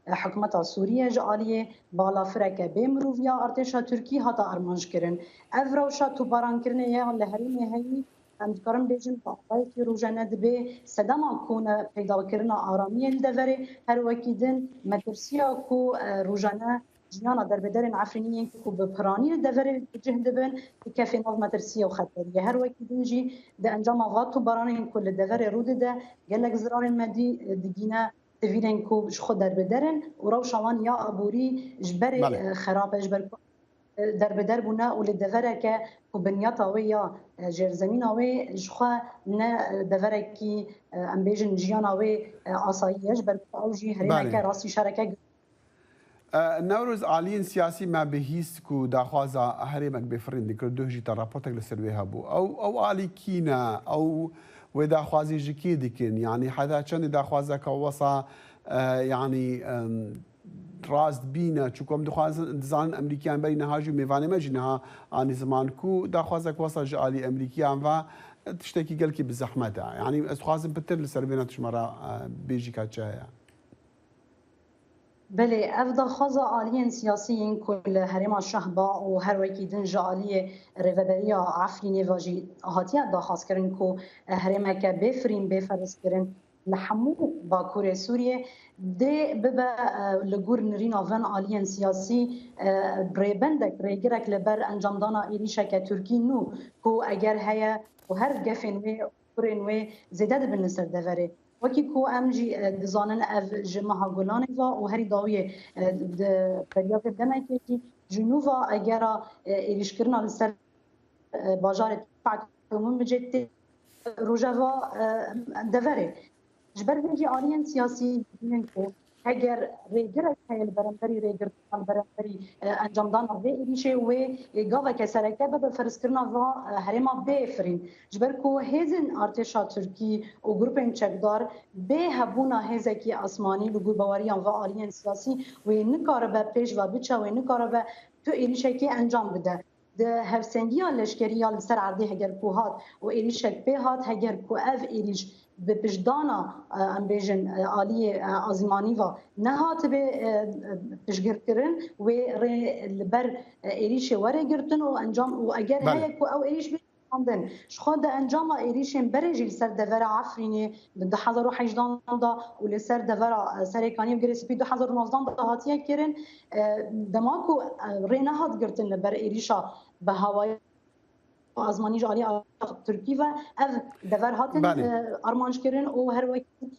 e, hikûmeta Sûriyê ji aliyê balafireke bê mirov ya artêşa Tirkî hate armanc kirin. Ev rewşa tûbarankirinê ya li herêmê heyî, em dikarin bêjin, bi awayekî rojane dibe sedema ku ne peydakirina aramiyê li deverê, her wekî din metirsiya ku, e, rojane jiyana derbederên Efrînî yên ku bi piranî li deverê bi cih dibin, dikeve nav metirsiyê û xeteriyê. Her wekî din jî di encama va tûbaranên ku li deverê rû dide, gelek zirarên medî, e, digîne sivîlên ku ji xwe derbeder in û rewşa wan ya aborî ji berê, Belê. e, xerab e, ji ber ku, e, derbeder bûne û li devereke ku binyata wê ya, e, jêrzemîna wê ji xwe ne, e, deverekî, e, em bêjin jiyana wê, e, asayî ye, ji ber ku ew jî herêmeke Belê. rastî şereke E, Newroz, aliyên siyasî me bihîst ku daxwaza herêmek bêfirîn dikir, duh jî te raportek li ser wê hebû. Ew, ew alî kî ne? Ew wê daxwazî ji kê dikin? Yanî heta çendê daxwazeke wesa, e, yanî, em, rast bîne? Çunku em dixwazin, dizanin Emerîkiyan berî niha jî mêvanê me jî niha anî ziman ku daxwazek wesa ji alî Emerîkiyan ve, e, tiştekî gelkî bi zehmet e. Yanî ez dixwazim pitir li ser vê ne tu ji me re, e, bêjî ka çi heye? Belê, ev daxwaza aliyên siyasî yên ku li herêma Şehba û her wekî din ji aliyê Rêveberiya Efrînê ve jî hatiye daxwazkirin ku herêmeke bêfirîn bê ferizkirin li hemû Bakurê Sûriyê dê bibe, e, li gor nirîna van aliyên siyasî, e, rêbendek, rêgirek li ber encamdana êrîşeke Tirkî nû ku eger heye û her gefên wê, kurên wê zêde dibin li ser deverê. Wekî ku em jî, e, dizanin ev ji meha Gulanê ve û herî dawiyê, e, di beriya vê demekê jî ji nû ve egera, e, êrîşkirina li ser, e, bajarê Tifak û Minbicê tê rojeva, e, deverê. Ji ber vê jî aliyên siyasî dibînin ku heger rêgirek heye li beramberî rêgirtina, li beramberî, e, encamdana vê êrîşê wê, e, gaveke sereke bibe ferizkirina va, e, herêma bê firîn. Ji ber ku hêzên artêşa Tirkî û grûpên çekdar bê hebûna hêzekî asmanî li gor baweriyan ve aliyên siyasî wê nikaribe pêş ve biçe, wê nikaribe tu êrîşekê encam bide. Di hevsengiya leşkerî ya li ser erdê heger ku hat û êrîşek pê hat, heger ku ev êrîş bi piştdana, e, em bêjin, e, aliyê, e, azîmanî ve nehatibe, e, e, piştgirkirin, wê rê li ber, e, êrîşê were girtin û encam û eger Belê. heye ku ew êrîş bê standin. Ji xwe di encama êrîşên berê jî li ser devera Efrînê di du hezar û hejdehan de û li ser devera, e, Serêkaniyê û Girê Spî du hezar û nozdehan de hatiye kirin. E, dema ku, e, rê nehat girtin li ber êrîşa bi hawayî û azmanî ji alî Tirkî ve ev dever hatin, Belê. e, armanc kirin û her wekî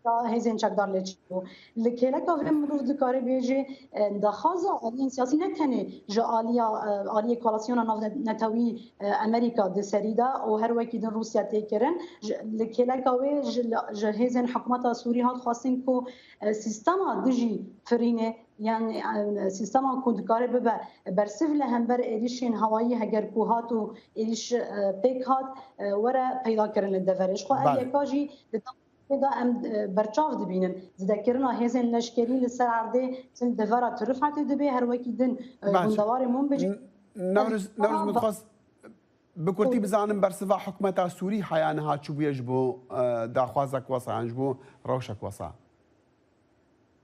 ya hêzên çekdar lê çêbû. Li kêleka vê mirov dikare bêje, e, daxwaza aliyên siyasî ne tenê ji aliya, e, aliyê koalîsyona navnetewî, e, Amerîka di serî de û her wekî din Rûsya tê kirin. Ji, li kêleka wê ji, ji hêzên hikûmeta Sûrî hat xwestin ku, e, sîstema dijî firînê, yanî, e, sîstema ku dikare bibe bersiv li hember êrîşên hewayî heger ku hat û êrîş, e, pêk hat, e, were peyda kirin li deverê. Ji xwe ev Belê. yeka jî li Tê de em, e, berçav dibînin. Zêdekirina hêzên leşkerî li ser erdê çi li devera Tirifetê dibe, her wekî din, e, Baş. gundewarê Minbicê. N-, Newroz, Newroz, min dixwest bi kurtî Buyurun. bizanim bersiva hikûmeta Sûrî heya niha çi bûye ji bo, e, daxwazek wesa, yan ji bo rewşek wesa?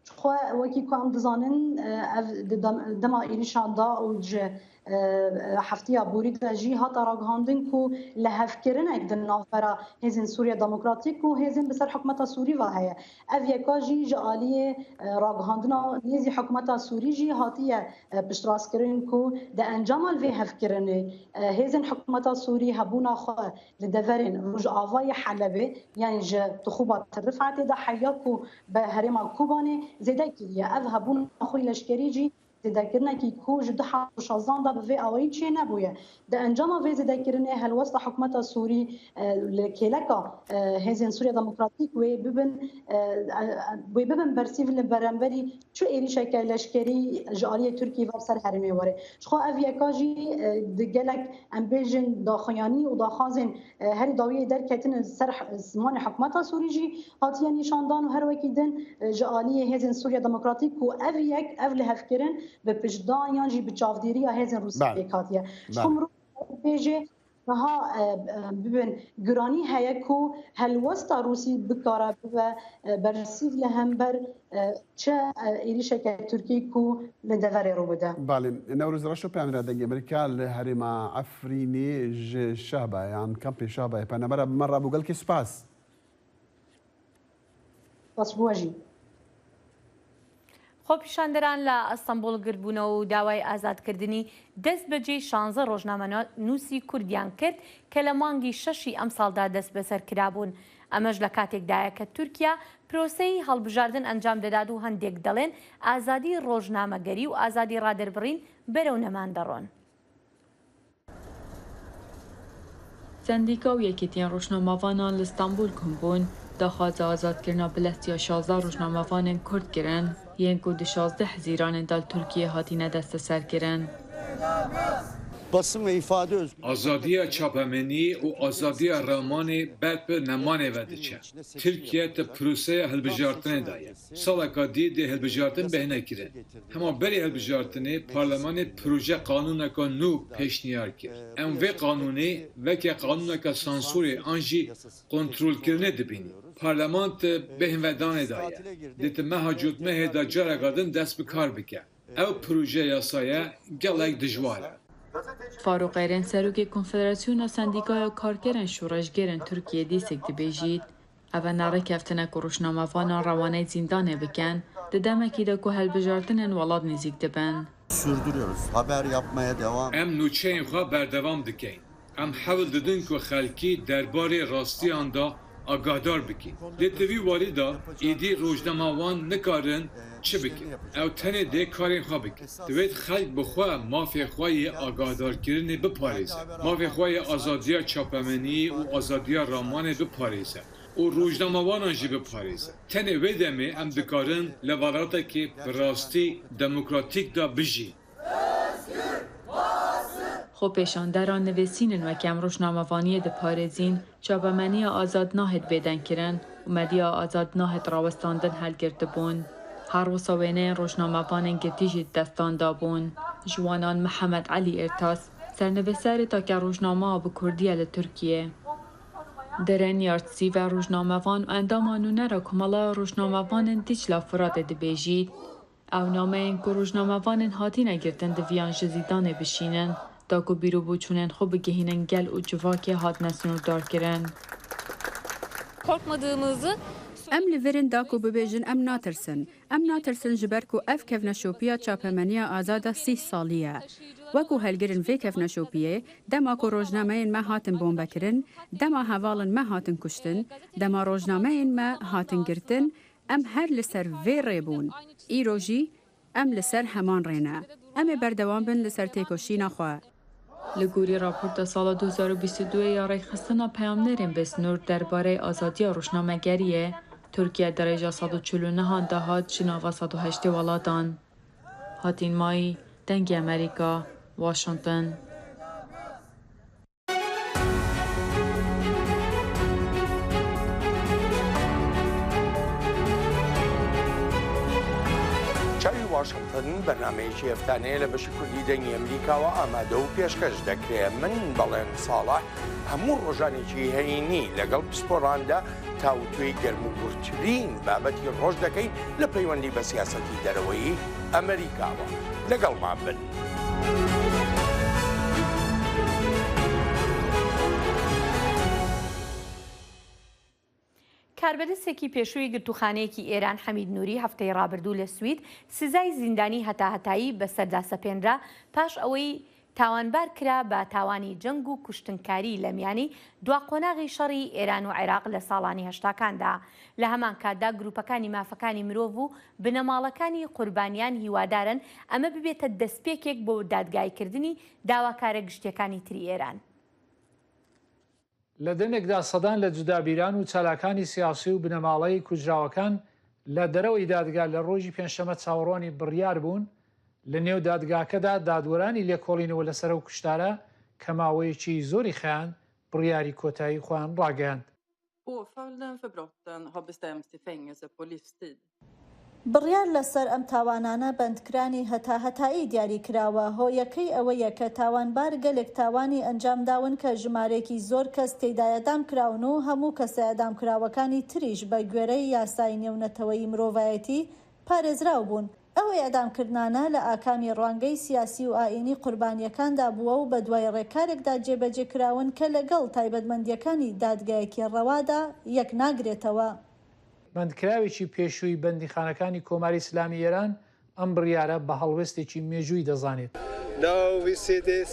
Ji xwe wekî ku em dizanin, e, ev di dem-, dema êrîşa da û ji e, e, heftiya borî de jî hate ragihandin ku lihevkirinek di navbera Hêzên Sûriya Demokratîk û hêzên bi ser hikûmeta Sûrî ve heye. Ev yeka jî ji aliyê, e, ragihandina nêzî hikûmeta Sûrî jî hatiye, e, piştrastkirin ku di encama vê hevkirinê, e, hêzên hikûmeta Sûrî hebûna xwe li deverên rojavayê Helebê, yanî ji Tixûba Tirifetê de heya ku bi herêma Kobanê zêde kiriye. Ev hebûna xwe leşkerî jî zêdekirinekî ku ji du hezar û şazdan de bi vê awayî çênebûye. Di encama vê zêdekirinê helwesta hikûmeta Sûrî, e, li kêleka, e, Hêzên Sûriya Demokratîk wê bibin, e, e, wê bibin bersîv li beramberî çi êrîşeke leşkerî ji aliyê Tirkiyê ve ser herêmê were. Ji xwe ev yeka jî, e, di gelek, em bêjin, daxuyanî û daxwazên, e, herî dawiyê derketine ser h-, zimanê hikûmeta Sûrî jî hatiye nîşandan û her wekî din, e, ji aliyê Hêzên Sûriya Demokratîk ku ev yek, ev lihevkirin bi piştdan yan jî bi çavdêriya hêzên Rûsî Belê. pêk hatiye. Ji Belê. xwe mirov bêje niha, e, e, bibin giranî heye ku helwesta Rûsî bikare bibe, e, bersîv li hember, e, çi, e, êrîşeke Tirkî ku li deverê rû bide. Belê. Newroz Reşo, peyamnêra Dengê Amerîka li herêma Efrînê ji Şehba yan kampê Şehbayê peynamera bi me re bû. Gelkî spas. Spas ji bo we jî. Xwepîşanderan li Estenbol girtbûne û dawayê azadkirdinî deh bi cih şanzeh rojnamenûsî Kurdiyan kir ke li mangî şeşî emsal de dest bi ser kirabûn. Emeş li katêkda ye ke Tirkiye proseyî hilbijardin encam didat û hindek delên azadî rojnamegerî û azadî raderbirîn berew neman deron. Sendîka û yekîtiyên rojnamavanan li Stenbol kom bûn, daxwaza azadkirina bilestiya şazdeh rojnamevanên Kurd kirin, yên ku di şazdeh Hezîranê de li Tirkiyê hatine desteserkirin. Basın ve ifade özgürlüğü. Azadiya çapemeniyê û azadiya ramanê ber bi nemanê ve diçe. Tirkiye di proseya hilbijartinê de ye. Saleka dî dê hilbijartin bêhne kirin. Hema berî hilbijartinê, parlemanê proje qanûneka nû pêşniyar kir. Em vê qanûnê weke qanûneka sansorê an jî kontrolkirinê dibînin. Parleman di bêhnvedanê de ye. Dê di meha cotmehê de careka din dest bi kar bike. Ew proje yasaye gelek dijwar e. Farûq Eren, serokê Konfederasyona Sendîkaya Karkerên Şoreşgerên Tirkiyê dîsek dibêjît, ev e ne rêkeftin e ku rojnamevanan rewaneyî zîndanê bikin, di demekî de ku hilbijartinên welat nêzîk dibin. Sürdürüyoruz. Haber yapmaya devam. Em nûçeyên xwe berdewam dikeyin. Em hewl didin ku xelkî derbarê rastiyan de agahdar bikin. Lê di vî warî de êdî rojnamevan nikarin çi bikin. Ew tenê dê karên xwe bikin. Divêt xelk bi xwe mafê xwe yê agahdarkirinê biparêze. Mafê xwe yê azadiya çapemeniyê û azadiya ramanê biparêze. Û rojnamevanan jî biparêze. Tenê wê demê em dikarin li welatekê bi rastî demokratîk de bijîn. Xwepêşanderan nivîsînin weke em rojnamevaniyê diparêzîn, çapemeniya azad nahêt bêdengkirin û medya azad nahêt rawestandin helgirtibûn. Her wisa wêneyên rojnamevanên girtî jî di destan de bûn. Ji wanan Mihemed Elî Ertas, sernivîserê take rojnama bi kurdî ye li Tirkiyê. Deren Yartsî ve rojnamevan û endama Nûnera Komela Rojnamevanên Dîcla Firatê dibêjît, ew nameyên ku rojnamevanên hatine girtin diviyan ji zîndanê bişînin, da ku bîr û boçûnên xwe bigihînin gel û civakê hatine sînordarkirin. Korkmadığımızı Em li vir in da ku bibêjin em natirsin. Em natirsin ji ber ku ev kevneşopiya çapemeniya azad a sîh salî ye. Wekû helgirin vê kevneşopiyê, dema ku rojnameyên me hatin bombekirin, dema hevalên me hatin kuştin, dema rojnameyên me hatin girtin, em her li ser vê rê bûn. Îro jî em li ser heman rê ne. Em ê berdewam bin li ser têkoşîna xwe. Li gorî raporta sala du hezar û bîst û duyê ya Rêkxistina Peyamnêrên Bêsnûr derbarê azadiya rojnamegeriyê, Tirkiye di rêja sed û çil û nehan de hat ji nava sed û heştê welatan. Hatîn Mayî, Dengê Amerîka, Washington. چاوی واشنگتن، بەرنامەیەکی هەفتانەیە لە بەشی کوردی دەنگی ئەمریکاوە ئامادە و پێشکەش دەکرێت. من بەڵێن ساڵح هەموو ڕۆژانێکی هەینی لەگەڵ پسپۆراندا تاوتوێی گەرموگوڕترین بابەتی ڕۆژ دەکەین لە پەیوەندی بە سیاسەتی دەرەوەی ئەمریکاوە. لەگەڵمان بن. کاربەدەستێکی پێشووی گرتووخانەیەکی ئێران، حەمید نوری، هەفتەی ڕابردوو لە سوید سزای زیندانی هەتاهەتایی بەسەردا سەپێنرا، پاش ئەوەی تاوانبار کرا بە تاوانی جەنگ و کوشتنکاری لە میانی دوا قۆناغی شەڕی ئێران و عێراق لە ساڵانی هەشتاکاندا. لە هەمان کاتدا گروپەکانی مافەکانی مرۆڤ و بنەماڵەکانی قوربانیان هیوادارن ئەمە ببێتە دەستپێکێک بۆ دادگایکردنی داواکارە گشتیەکانی تری ئێران. لە دەمێکدا سەدان لە جودابیران و چالاکانی سیاسی و بنەماڵەی کوژراوەکان لە دەرەوەی دادگا لە ڕۆژی پێنجشەممە چاوەڕوانی بڕیار بوون. لە نێو دادگاکەدا دادوەرانی لێکۆڵینەوە لەسەر ئەو کوشتارە کە ماوەیەکی زۆری خەیاند بڕیاری کۆتایی خۆیان ڕاگەیاند. Påföljden för brotten har bestämts till fängelse på livstid. بڕیار لەسەر ئەم تاوانانە بەندکرانی هەتا هەتایی دیاری کراوە، هۆیەکەی ئەوەیە کە تاوانبار گەلێک تاوانی ئەنجام داون کە ژمارەیەکی زۆر کەس تێیدا ئێعدام کراون و هەموو کەسە ئێعدام کراوەکانی تریش بە گوێرەی یاسای نێونەتەوەیی مرۆڤایەتی پارێزراو بوون. ئەو ئێعدامکردنانە لە ئاکامی ڕوانگەی سیاسی و ئایینی قوربانییەکاندا بووە و بە دوای ڕێکارێکدا جێبەجێ کراون کە لەگەڵ تایبەتمەندییەکانی دادگایەکی ڕەوادا یەک ناگرێتەوە. بەندکراوێکی پێشووی بەندیخانەکانی کۆماری ئیسلامی ئێران ئەم بڕیارە بە هەڵوێستێکی مێژووی دەزانێت. Now we see this,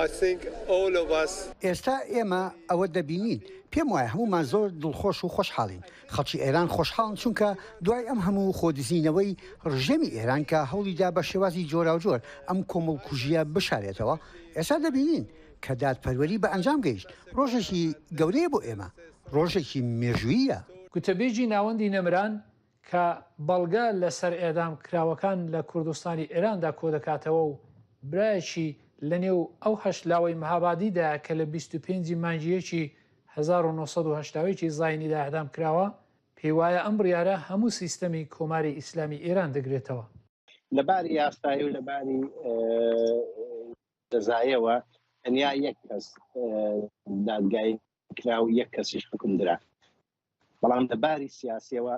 I think all of us. ئێستا ئێمە ئەوە دەبینین. پێم وایە هەموومان زۆر دڵخۆش و خۆشحاڵین. خەڵکی ئێران خۆشحاڵن، چونکە دوای ئەم هەموو خۆدزینەوەی ڕژێمی ئێران کە هەوڵی دا بە شێوازی جۆراوجۆر ئەم کۆمەڵکوژییە بشارێتەوە، ئێستا دەبینین کە دادپەروەری بە ئەنجام گەیشت. ڕۆژێکی گەورەیە بۆ ئێمە، ڕۆژێکی مێژووییە. گوتەبێژی ناوەندی نەمران کە بەڵگە لەسەر ئێعدام کراوەکان لە کوردستانی ئێراندا کۆدەکاتەوە و برایەکی لە نێو ئەو هەشت لاوەی مەهابادیدایە کە لە بیست و پێنجی مانگی یەکی هەزار و نۆ سەد و هەشتا و یەکی زاینیدا ئێعدام کراوە، پێی وایە ئەم بڕیارە هەموو سیستەمی کۆماری ئیسلامی ئێران دەگرێتەوە. لەباری یاسایی و لەباری جەزایەوە تەنیا یەک کەس دادگایی کرا و یەک کەسیش حکم درا. بەڵام لە باری سیاسیەوە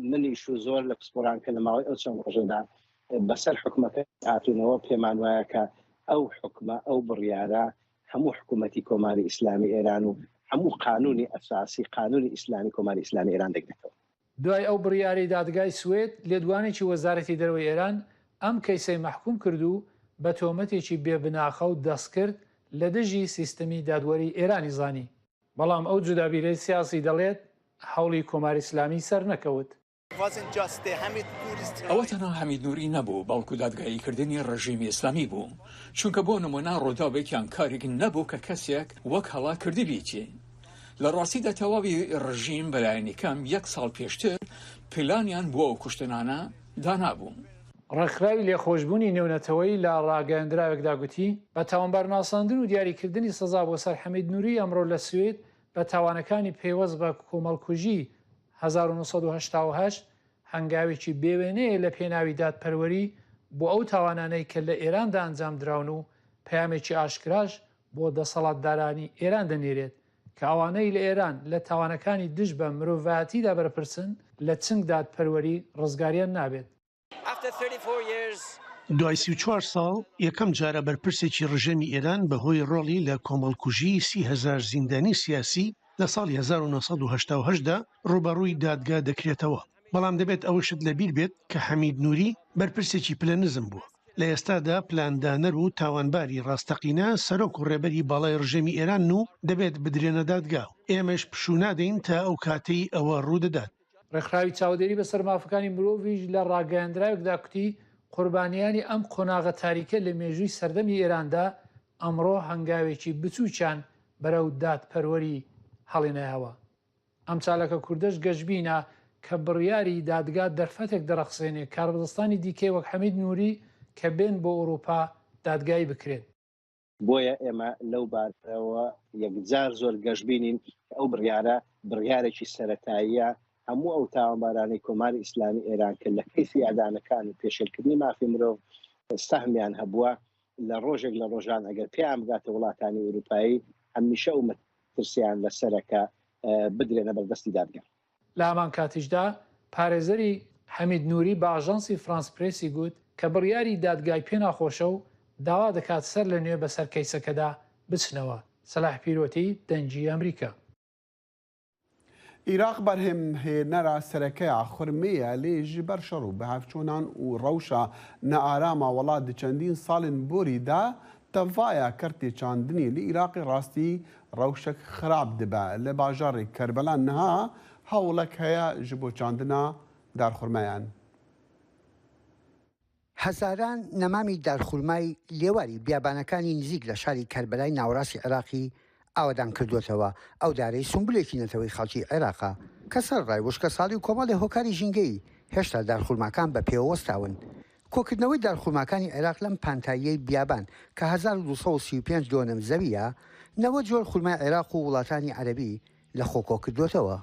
منیش و زۆر لە پسپۆران کە لە ماوەی ئەو چەند ڕۆژەدا بەسەر حکومەکە هاتوونەوە، پێمان وایە کە ئەو حکومە، ئەو بڕیارە هەموو حکومەتی کۆماری ئیسلامی ئێران و هەموو قانونی ئەساسی، قانونی ئیسلامی کۆماری ئیسلامی ئێران دەگرێتەوە. دوای ئەو بڕیارەی دادگای سوێد، لێدوانێکی وەزارەتی دەرەوەی ئێران ئەم کەیسەی مەحکوم کرد و بە تۆمەتێکی بێ بناخە و دەستکرد لە دژی سیستەمی دادوەری ئێرانی زانی. بەڵام ئەو جودابیرەی سیاسی دەڵێت هەوڵی کۆماری ئیسلامی سەرنەکەوت. ئەوە تەنها حەمید نوری نەبوو، بەڵکو دادگاییکردنی ڕژیمی ئیسلامی بوو، چونکە بۆ نمونە ڕووداوێک یان کارێک نەبوو کە کەسێک وەک هەڵا کردبیتی. لە ڕاستیدا تەواوی ڕژیم بەلایەنی کەم یەک ساڵ پێشتر پلانیان بۆ ئەو کوشتنانە دانابوو. ڕێکخراوی لێخۆشبوونی نێونەتەوەیی لە ڕاگەیاندراوێکدا گوتی، بە تاوانبار ناساندن و دیاریکردنی سزا بۆ سەر حەمید نوری ئەمڕۆ لە سوێد بە تاوانەکانی پەیوەست بە کۆمەڵکوژی هەزار و نۆ سەد و هەشتا و هەشت هەنگاوێکی بێوێنەیە لە پێناوی دادپەروەری بۆ ئەو تاوانانەی کە لە ئێراندا ئەنجام دراون و پەیامێکی ئاشکراش بۆ دەسەڵاتدارانی ئێران دەنێرێت کە ئەوانەی لە ئێران لە تاوانەکانی دژ بە مرۆڤایەتیدا بەرپرسن لە چنگ دادپەروەری ڕزگاریان نابێت. دوای سی و چوار ساڵ یەکەم جارە بەرپرسێکی ڕژێمی ئێران بەهۆی ڕۆڵی لە کۆمەڵکوژیی سی هەزار زیندانیی سیاسی لە ساڵی هەزار و نۆ سەد و هەشتا و هەشت دا ڕووبەڕووی دادگا دەکرێتەوە. بەڵام دەبێت ئەوەشت لەبیر بێت کە حەمید نوری بەرپرسێکی پلە نزم بووە. لە ئێستادا پلاندانەر و تاوانباری ڕاستەقینە سەرۆک و ڕێبەری باڵای ڕژێمی ئێرانن و دەبێت بدرێنە دادگا و ئێمەش پشوو نادەین تا ئەو کاتەی ئەوە ڕوودەدات. ڕێکخراوی چاودێری بەسەر مافەکانی مرۆڤیش لە ڕاگەیاندراوێکدا کوتی، قوربانیانی ئەم قۆناغە تاریکە لە مێژووی سەردەمی ئێراندا ئەمڕۆ هەنگاوێکی بچووکیان بەرەو دادپەروەری هەڵێنایەوە. ئەم چالاکە کوردەش گەشبینە کە بڕیاری دادگا دەرفەتێک دەڕەخسێنێ کاربەدەستانی دیکەی وەک حەمید نوری کە بێن بۆ ئەوروپا دادگایی بکرێن. بۆیە ئێمە لەو بارەوە یەکجار زۆر گەشبینین کە ئەو بڕیارە بڕیارێکی سەرەتاییە. هەموو ئەو تاوانبارانەی کۆماری ئیسلامی ئێران کە لە کەیسی ئێعدامەکان و پێشێلکردنی مافی مرۆڤ سەهمیان هەبووە، لە ڕۆژێک لە ڕۆژان ئەگەر پێیان بگاتە وڵاتانی ئەوروپایی، هەمیشە ئەو مەترسیان لەسەرە کە بدرێنە بەردەستی دادگا. لە هەمان کاتیشدا پارێزەری حەمید نوری بە ئاژانسی فرانس پرێسی گوت کە بڕیاری دادگای پێ ناخۆشە و داوا دەکات سەر لە نوێ بەسەر کەیسەکەدا بچنەوە. سەلاح پیرۆتی، دەنگی ئەمریکا. Îraq berhemhênera sereke ya xurmê ye, lê ji ber şer û bihevçûnan û rewşa nearama welat di çendîn salên borî de, tevaya kertê çandinê li Îraqê rastî rewşek xirab dibe. Li bajarê Kerbela niha hewlek heye ji bo çandina darxurmeyan. هەزاران نەمامی دارخورمای لێواری بیابانەکانی نزیک لە شاری کەربەلای ناوەڕاستی عێراقی ئاوەدان کردووەتەوە. ئەو دارەی سومبولێکی نەتەوەی خەڵکی عێراقە کە سەر ڕای وشکە ساڵی و کۆمەڵی هۆکاری ژینگەی هێشتا دارخورماکان بە پێوە وەستاون. کۆکردنەوەی دارخورماکانی عێراق لەم پانتاییەی بیابان کە هەزار و دوو سەد و سی و پێنج دۆنم زەویە، نەوە جۆر خورمای عێراق و وڵاتانی عەرەبی لە خۆ کۆکردووەتەوە.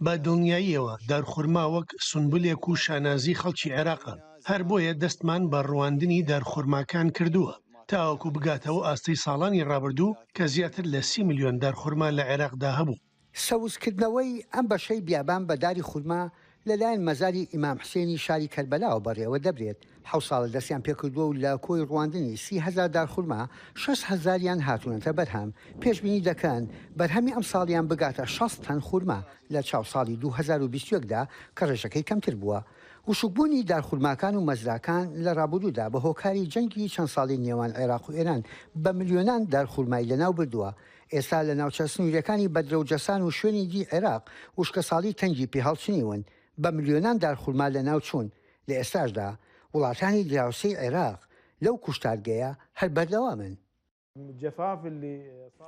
بە دڵنیاییەوە دارخورما وەک سونبولێک و شانازی خەڵکی عێراقە، هەر بۆیە دەستمان بە ڕواندنی دارخورماکان کردووە تاوەکو بگاتەوە ئاستەی ساڵانی ڕابردوو کە زیاتر لە سی ملیۆن دارخورما لە عێراقدا هەبوو. سەوزکردنەوەی ئەم بەشەی بیابان بە داری خورما لەلایەن مەزاری ئیمام حسێنی شاری کەربەلاوە بەڕێوە دەبرێت. حەوت ساڵە دەستیان پێکردووە و لە کۆی ڕواندنی سی هەزار دار خورما، شەست هەزاریان هاتوونەتە بەرهەم. پێشبینی دەکەن بەرهەمی ئەم ساڵیان بگاتە شەست تەن خورما لە چاو ساڵی دوو هەزار و بیست و یەک دا کە ڕێژەکەی کەمتر بووە. وشکبوونی دارخورماکان و مەزراکان لە ڕابوردوودا بە هۆکاری جەنگی چەند ساڵی نێوان عێراق و ئێران بە ملیۆنان دارخورمای لەناو بردووە. ئێستا لە ناوچە سنووریەکانی بەدرە و جەسان و شوێنی دی عێراق وشکەساڵی تەنگی پێ هەڵچنیون، بە ملیۆنان دارخورما لەناو چوون. لە ئێستاشدا وڵاتانی دراوسێی عێراق لەو کوشتارگەیە هەر بەردەوامن.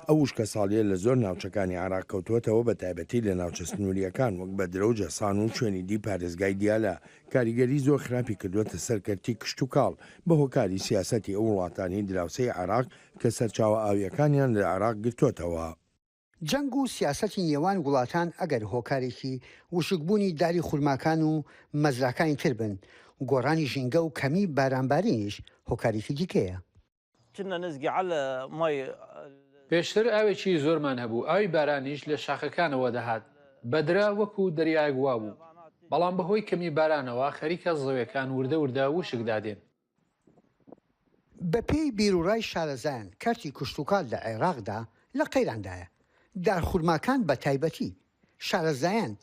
ئەو وشکەساڵییە لە زۆر ناوچەکانی عێراق کەوتووەتەوە، بەتایبەتی لە ناوچە سنوورییەکان وەک بەدرە و جەسان و شوێنی دی پارێزگای دیالە، کاریگەری زۆر خراپی کردووەتە سەر کەرتی کشتوکاڵ بە هۆکاری سیاسەتی ئەو وڵاتانەی دراوسێی عێراق کە سەرچاوە ئاوییەکانیان لە عێراق گرتووەتەوە. جەنگ و سیاسەتی نێوان وڵاتان ئەگەر هۆکارێکی وشکبوونی داری خورماکان و مەزراکانی تر بن، گۆڕانی ژینگە و کەمی بارانبارینیش هۆکارێکی دیکەیە. پێشتر ئاوێکی زۆرمان هەبوو، ئاوی بارانیش لە شاخەکانەوە دەهات، بەدرە وەکو دەریایەک وابوو، بەڵام بەهۆی کەمی بارانەوە خەریکە زەویەکان وردە وردە وشک دادێن. بە پێی بیروڕای شارەزایان کەرتی کشتوکاڵ لە عێراقدا لە قەیراندایە، دارخورماکان بە تایبەتی. شارەزایان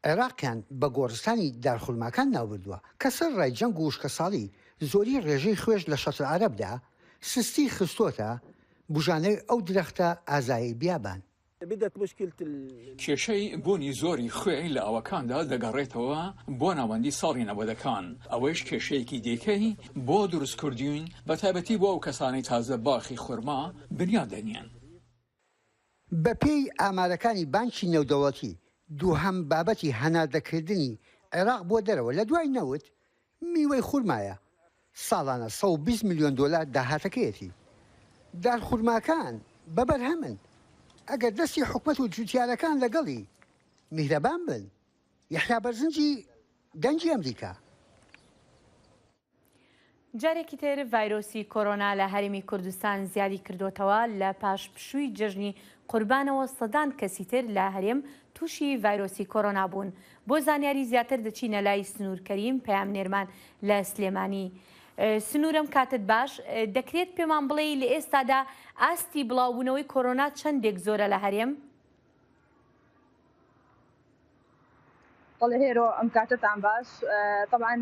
عێراقیان بە گۆڕستانی دارخورماکان ناوبردووە کە سەر ڕای جەنگ و وشکەساڵی زۆری ڕێژەی خوێش لە شەتر عەرەبدا سستی خستووەتە بژانەوی ئەو درەختە ئازایەی بیابان. کێشەی بوونی زۆری خوێ لە ئاوەکاندا دەگەڕێتەوە بۆ ناوەندی ساڵی نەوەدەکان، ئەوەیش کێشەیەکی دیکەی بۆ دروستکردووین، بە تایبەتی بۆ ئەو کەسانەی تازە باخی خورما بنیاد دەنێن. بە پێی ئامارەکانی بانکی نێودەوڵەتی، دووهەم بابەتی هەناردەکردنی عێراق بۆ دەرەوە لە دوای نەوت، میوەی خورمایە. ساڵانە سەد و بیست ملیۆن دۆلار داهاتەکەیەتی. دارخورماکان بە بەرهەمن. ئەگەر دەستی حکومەت و جوتیارەکان لەگەڵی میهرەبان بن. یەحیا بەرزنجی، دەنگی ئەمریکا. جارێکی تر ڤایرۆسی کۆرۆنا لە هەرێمی کوردستان زیادی کردوتەوە. لە پاش پشووی جەژنی قوربانەوە سەدان کەسی تر لە هەرێم تووشی ڤایرۆسی کۆرۆنا بوون. بۆ زانیاری زیاتر دەچینە لای سنوور کەریم، پەیامنێرمان لە سلێمانی. سنوورم کاتت باش. دەکرێت پێمان بڵێی لە ئێستادا ئاستی بڵاوبوونەوەی کۆرۆنا چەندێک زۆرە لە هەرێم؟ بەڵێ هێرۆ، ئەم کاتتان باش. تەبعەن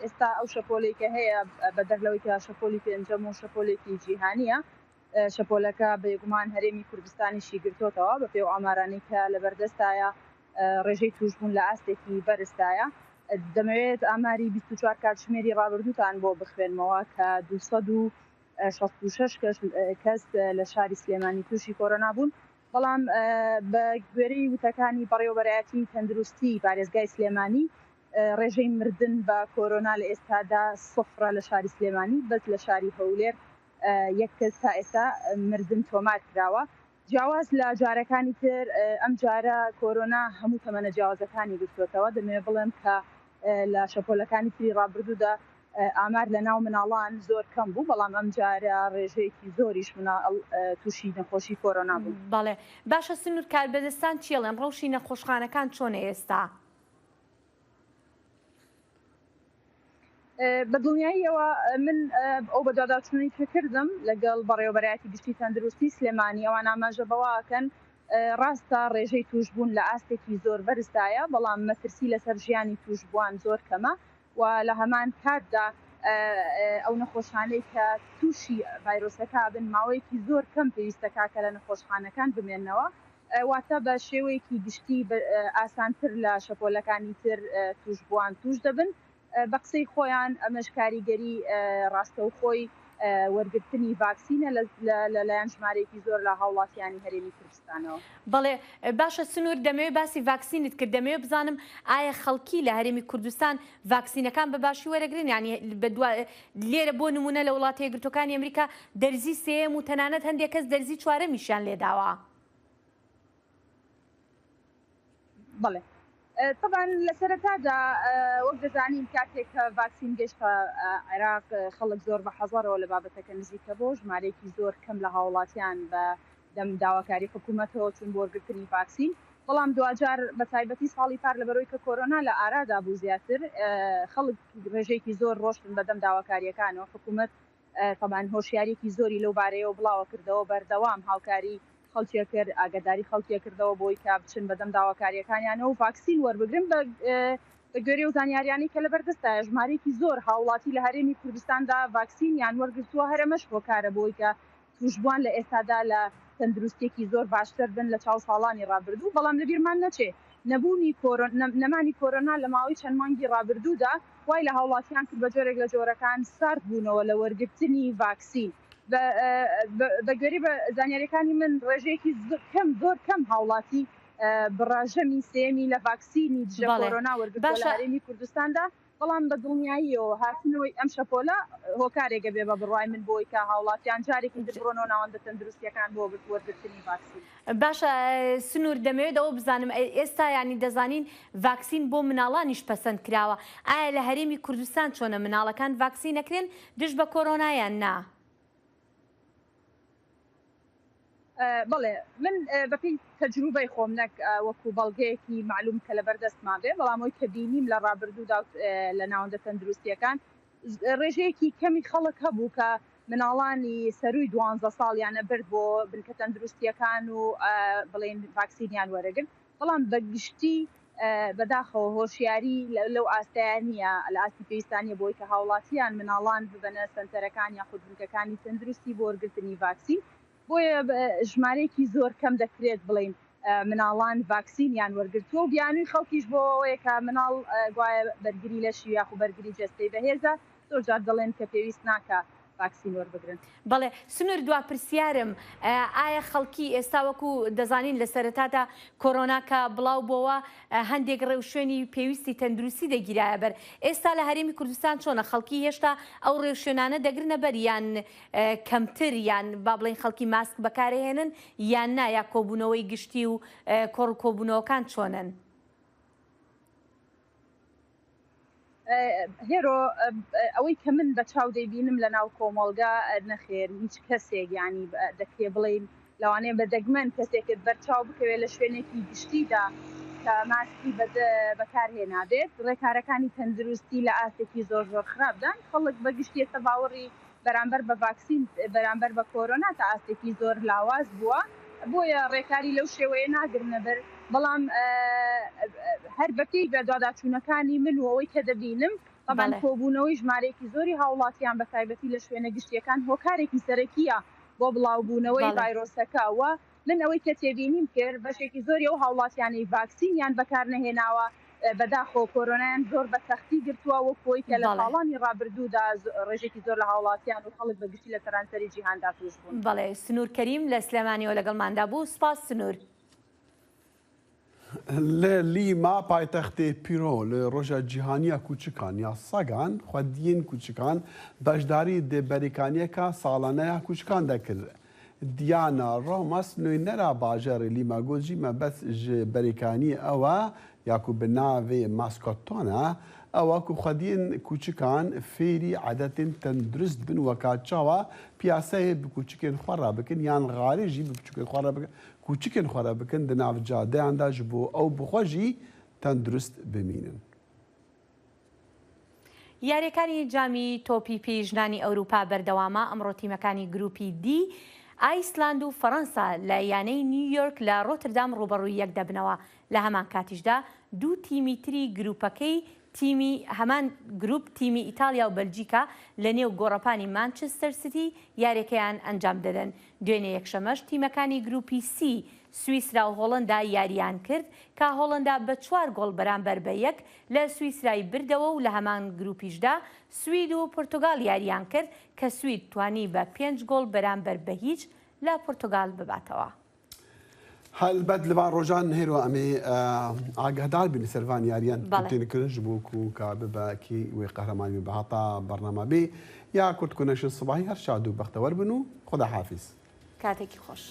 ئێستا ئەو شەپۆلەی کە هەیە، بە دەر لەوەی کە شەپۆلی پێنجەم و شەپۆلێکی جیهانیە، شەپۆلەکە بێگومان هەرێمی کوردستانیشی گرتۆتەوە. بە پێی ئامارانی کە لەبەردەستایە، ڕێژەی توشبوون لە ئاستێکی بەرزدایە. دەمەوێت ئاماری بیست و چوار کاتژمێری ڕابردووتان بۆ بخوێنمەوە کە دوو سەد و شەست و شەش کەس لە شاری سلێمانی تووشی کۆرۆنا بوون. بەڵام بە گوێرەی وتەکانی بەڕێوەبەرایەتی تەندروستی پارێزگای سلێمانی، ڕێژەی مردن بە کۆرۆنا لە ئێستادا سفرە لە شاری سلێمانی، بەس لە شاری هەولێر یەک کەس تا ئێستا مردن تۆمار کراوە. جیاواز لە جارەکانی تر، ئەم جارە کۆرۆنا هەموو تەمەنە جیاوازەکانی گرتووەتەوە. دەمەوێت بڵێم کە لە شەپۆلەکانی تری ڕابردوودا ئامار لە ناو مناڵان زۆر کەم بوو، بەڵام ئەم جارە ڕێژەیەکی زۆریش مناڵ تووشی نەخۆشی کۆرۆنا بوو. بەڵێ. باشە سنوور، کاربەدەستان چی ئەڵێن؟ ڕەوشی نەخۆشخانەکان چۆنە ئێستا؟ بە دڵنیاییەوە من ئەو بەدواداچوونەی کە کردم لەگەڵ بەڕێوەبەرایەتی گشتی تەندروستی سلێمانی، ئەوان ئاماژە بەوە ئەکەن ڕاستە ڕێژەی توشبوون لە ئاستێکی زۆر بەرزدایە، بەڵام مەترسی لەسەر ژیانی توشبووان زۆر کەمە و لە هەمان کاتدا ئەو نەخۆشانەی کە تووشی ڤایرۆسەکە بن ماوەیەکی زۆر کەم پێویستەکە کە لە نەخۆشخانەکان بمێنەوە، واتە بە شێوەیەکی گشتی ئاسانتر لە شەپۆلەکانی تر توشبووان توش دەبن. بە قسەی خۆیان ئەمەش کاریگەری ڕاستەوخۆی وەرگرتنی ڤاکسینە لەلایەن ژمارەیەکی زۆر لە هاوڵاتیانی هەرێمی کوردستانەوە. بەڵێ، باشە سنوور، دەمەوێت باسی ڤاکسینت کرد، دەمەوێت بزانم ئایا خەڵکی لە هەرێمی کوردستان ڤاکسینەکان بە باشی وەرەگرن؟ یانی بە دوا لێرە بۆ نمونە لە وڵاتە یەکگرتوەکانی ئەمریکا دەرزی سێم و تەنانەت هەندێک کەس دەرزی چوارەمیشیان لێداوە. بەڵێ، تەبان لە سەرەتادا وەک دەزانین کاتێک کە ڤاکسین گەشتە عێراق، خەڵک زۆر بە حەزەرەوە لە بابەتەکە نزیکە بۆ ژمارەیەکی زۆر کەم لە هاوڵاتیان بە دەم داواکاری حکوومەتەوە چون بۆ وەرگرتنی ڤاکسین. بەڵام دواجار بە تایبەتی ساڵی پار لە بەرەوەی کە کۆرۆنا لە ئارادا بوو زیاتر، خەڵک ڕێژەیەکی زۆر ڕۆشتن بەدەم داواکاریەکانەوە. حکوومەت تەبان هۆشیاریەکی زۆری لەو بارەیەوە بڵاوە کردەوە، بەردەوام هاوکاری خەڵکیە کرد، ئاگاداری خەڵکیە کردەوە بۆی کە بچن بەدەم داواکاریەکانیانەوە و ڤاکسین وەربگرن. بە بە گوێرەی و زانیاریانەی کە لە بەردەستایە ژمارەیەکی زۆر هاوڵاتی لە هەرێمی کوردستاندا ڤاکسینیان وەرگرتووە، هەرەمەش هۆکارە بۆی کە توشبووان لە ئێستادا لە تەندروستێکی زۆر باشتر بن لە چاو ساڵانی ڕابردوو. بەڵام لە بیرمان نەچێ نەبوونی نەمانی کۆرۆنا لە ماوەی چەند مانگی ڕابردوودا وای لە هاوڵاتیان کرد بە جۆرێک لە جۆرەکان سارد بوونەوە لە وەرگرتنی ڤاکسین. بە گوێری بە زانیاریەکانی من ڕێژەیەکی کەم، زۆر کەم هاوڵاتی بڕاژەمی سێمی لە ڤاکسینی دژە کۆرۆنا وەرگرتووە لە هەرێمی کوردستاندا. بەڵام بە دڵنیاییەوە هاتنەوەی ئەم شەپۆلە هۆکارێکە بێ بە بڕوای من بۆی کە هاوڵاتیان جارێکی تر بڕۆنەوە ناوەندە تەندروستیەکان بۆ وەرگرتنی ڤاکسین. باشە سنوور، دەمەوێت ئەوە بزانم ئێستا یانی دەزانین ڤاکسین بۆ مناڵانیش پەسەند کراوە، ئایا لە هەرێمی کوردستان چۆنە، مناڵەکان ڤاکسین ئەکرێن دژ بە کۆرۆنا یان نا؟ بەڵێ، من بەپێی تەجروبەی خۆم، نەک وەکو بەڵگەیەکی معلوم کە لە بەردەستمان بێ، بەڵام ئەوەی کە بینیم لە ڕابردوودا و لە ناوەندە تەندروستیەکان ڕێژەیەکی کەمی خەڵک هەبوو کە مناڵانی سەرووی دوانزە ساڵیان ئەبرد بۆ بنکە تەندروستیەکان و بڵێن ڤاکسینیان وەرەگرت. بەڵام بە گشتی بەداخەوە هۆشیاری لەو ئاستەیە نییە، لە ئاستی پێویستانە بۆی کە هاوڵاتیان مناڵان ببەنە سەنتەرەکان یاخود بنکەکانی تەندروستی بۆ وەرگرتنی ڤاکسین. بۆیە ژمارەیەکی زۆر کەم دەکرێت بڵین مناڵان ڤاکسینیان وەرگرتووە و بیانووی خەڵکیش بۆ ئەوەیە کە مناڵ گوایە بەرگری لەشی یاخود بەرگری جەستەی بەهێزە، زۆر جار دەڵێن کە پێویست ناکە ڤاکسین وەربگرن. بەڵێ سنوور، دوا پرسیارم، ئایا خەڵکی ئێستا وەکو دەزانین لە سەرەتادا کۆرۆنا کە بڵاو بۆوە هەندێک ڕێوشوێنی پێویستی تەندروستی دەگیرایە بەر، ئێستا لە هەرێمی کوردستان چۆنە؟ خەڵکی هێشتا ئەو ڕێوشوێنانە دەگرنە بەر یان کەمتر، یان با بڵێن خەڵکی ماسک بەکارهێنن یان نا، یا کۆبوونەوەی گشتی و کۆڕ و کۆبوونەوەکان چۆنن؟ هێرۆ، ئەوەی کە من بە چاو دەیبینم لە ناو کۆمەڵگا، نەخێر هیچ کەسێک، یانی دەکرێ بڵێین لەوانەیە بە دەگمەن کەسێکت بەرچاو بکەوێت لە شوێنێکی گشتیدا کە ماسکی بەکارهێنابێت. ڕێکارەکانی تەندروستی لە ئاستێکی زۆر زۆر خراپدان. خەڵک بە گشتی ئێستا باوەڕی بەرامبەر بە ڤاکسین، بەرامبەر بە کۆرۆنا تا ئاستێکی زۆر لاواز بووە، بۆیە ڕێکاری لەو شێوەیە ناگرنە بەر. بەڵام هەر بەپێی بە دواداچوونەکانی من و ئەوەی کە دەبینم، تەبان کۆبوونەوەی ژمارەیەکی زۆری هاوڵاتیان بە تایبەتی لە شوێنە گشتیەکان هۆکارێکی سەرەکیە بۆ بڵاوبوونەوەی ڤایرۆسەکە. وە من ئەوەی کە تێبینیم کرد، بەشێکی زۆری ئەو هاوڵاتیانەی ڤاکسینیان بەکار نەهێناوە بەداخەوە کۆرۆنایان زۆر بە سەختی گرتووە، وەک ئەوەی کە لە ساڵانی ڕابردوودا ڕێژێکی زۆر لە هاوڵاتیان و خەڵک بە گشتی لە سەرانسەری جیهاندا توش بوون. بەڵێ، سنوور کەریم لە سلێمانیەوە لەگەڵماندا بوو. سپاس سنوور. Li Lîma, paytextê Pîro, li Roja Cîhanî ya Kûçikan ya Sagan, xwediyên kûçikan beşdarî di berîkaniyeka salane ya kûçikan de kir. Diana Romas, nûnera bajarê Lîma, got jî, mebest ji berîkaniyê ew e ya ku bi navê Maskotona, ew e ku xwediyên kûçikan fêrî edetên tendurist bin, weka çawa piyaseyê bi kûçikên xwe re bikin yan xarê jî bi kûçikên xwe re bikin, kûçikên xwe re bikin di nav cadeyan de, ji bo ew bi xwe jî tendurist bimînin. یاریەکانی جامی تۆپی پێی ژنانی ئەوروپا بەردەوامە. ئەمڕۆ تیمەکانی گروپی دی ئایسلاند و فەڕەنسا لە یانەی نیویۆرک لە ڕۆتردام ڕوبەڕووی یەک دەبنەوە. لە هەمان کاتیشدا دوو تیمی تری گروپەکەی تیمی هەمان گروپ تیمی ئیتالیا و بەلجیکا لە نێو گۆڕەپانی مانچستەر سیتی یاریەکەیان ئەنجام دەدەن. دوێنێ یەکشەمەش تیمەکانی گروپی سی، سویسرا و هۆڵندا یاریان کرد کە هۆڵندا بە چوار گۆڵ بەرامبەر بە یەک لە سویسرای بردەوە و لە هەمان گروپیشدا سوید و پرتوگال یاریان کرد کە سوید توانی بە پێنج گۆڵ بەرامبەر بە هیچ لە پرتوگال بباتەوە. هەلبەت لە van rojan hêro em ê e, agahdar bîn li ser van yariyan Belê. têne kirin ji bo ku ka bibe kî wê qehreman bî bi heta bernama bê. Ya Kurd ku neşin sibahî her şad û bextewer bin û Xuda hafiz. کاتێکی خۆش.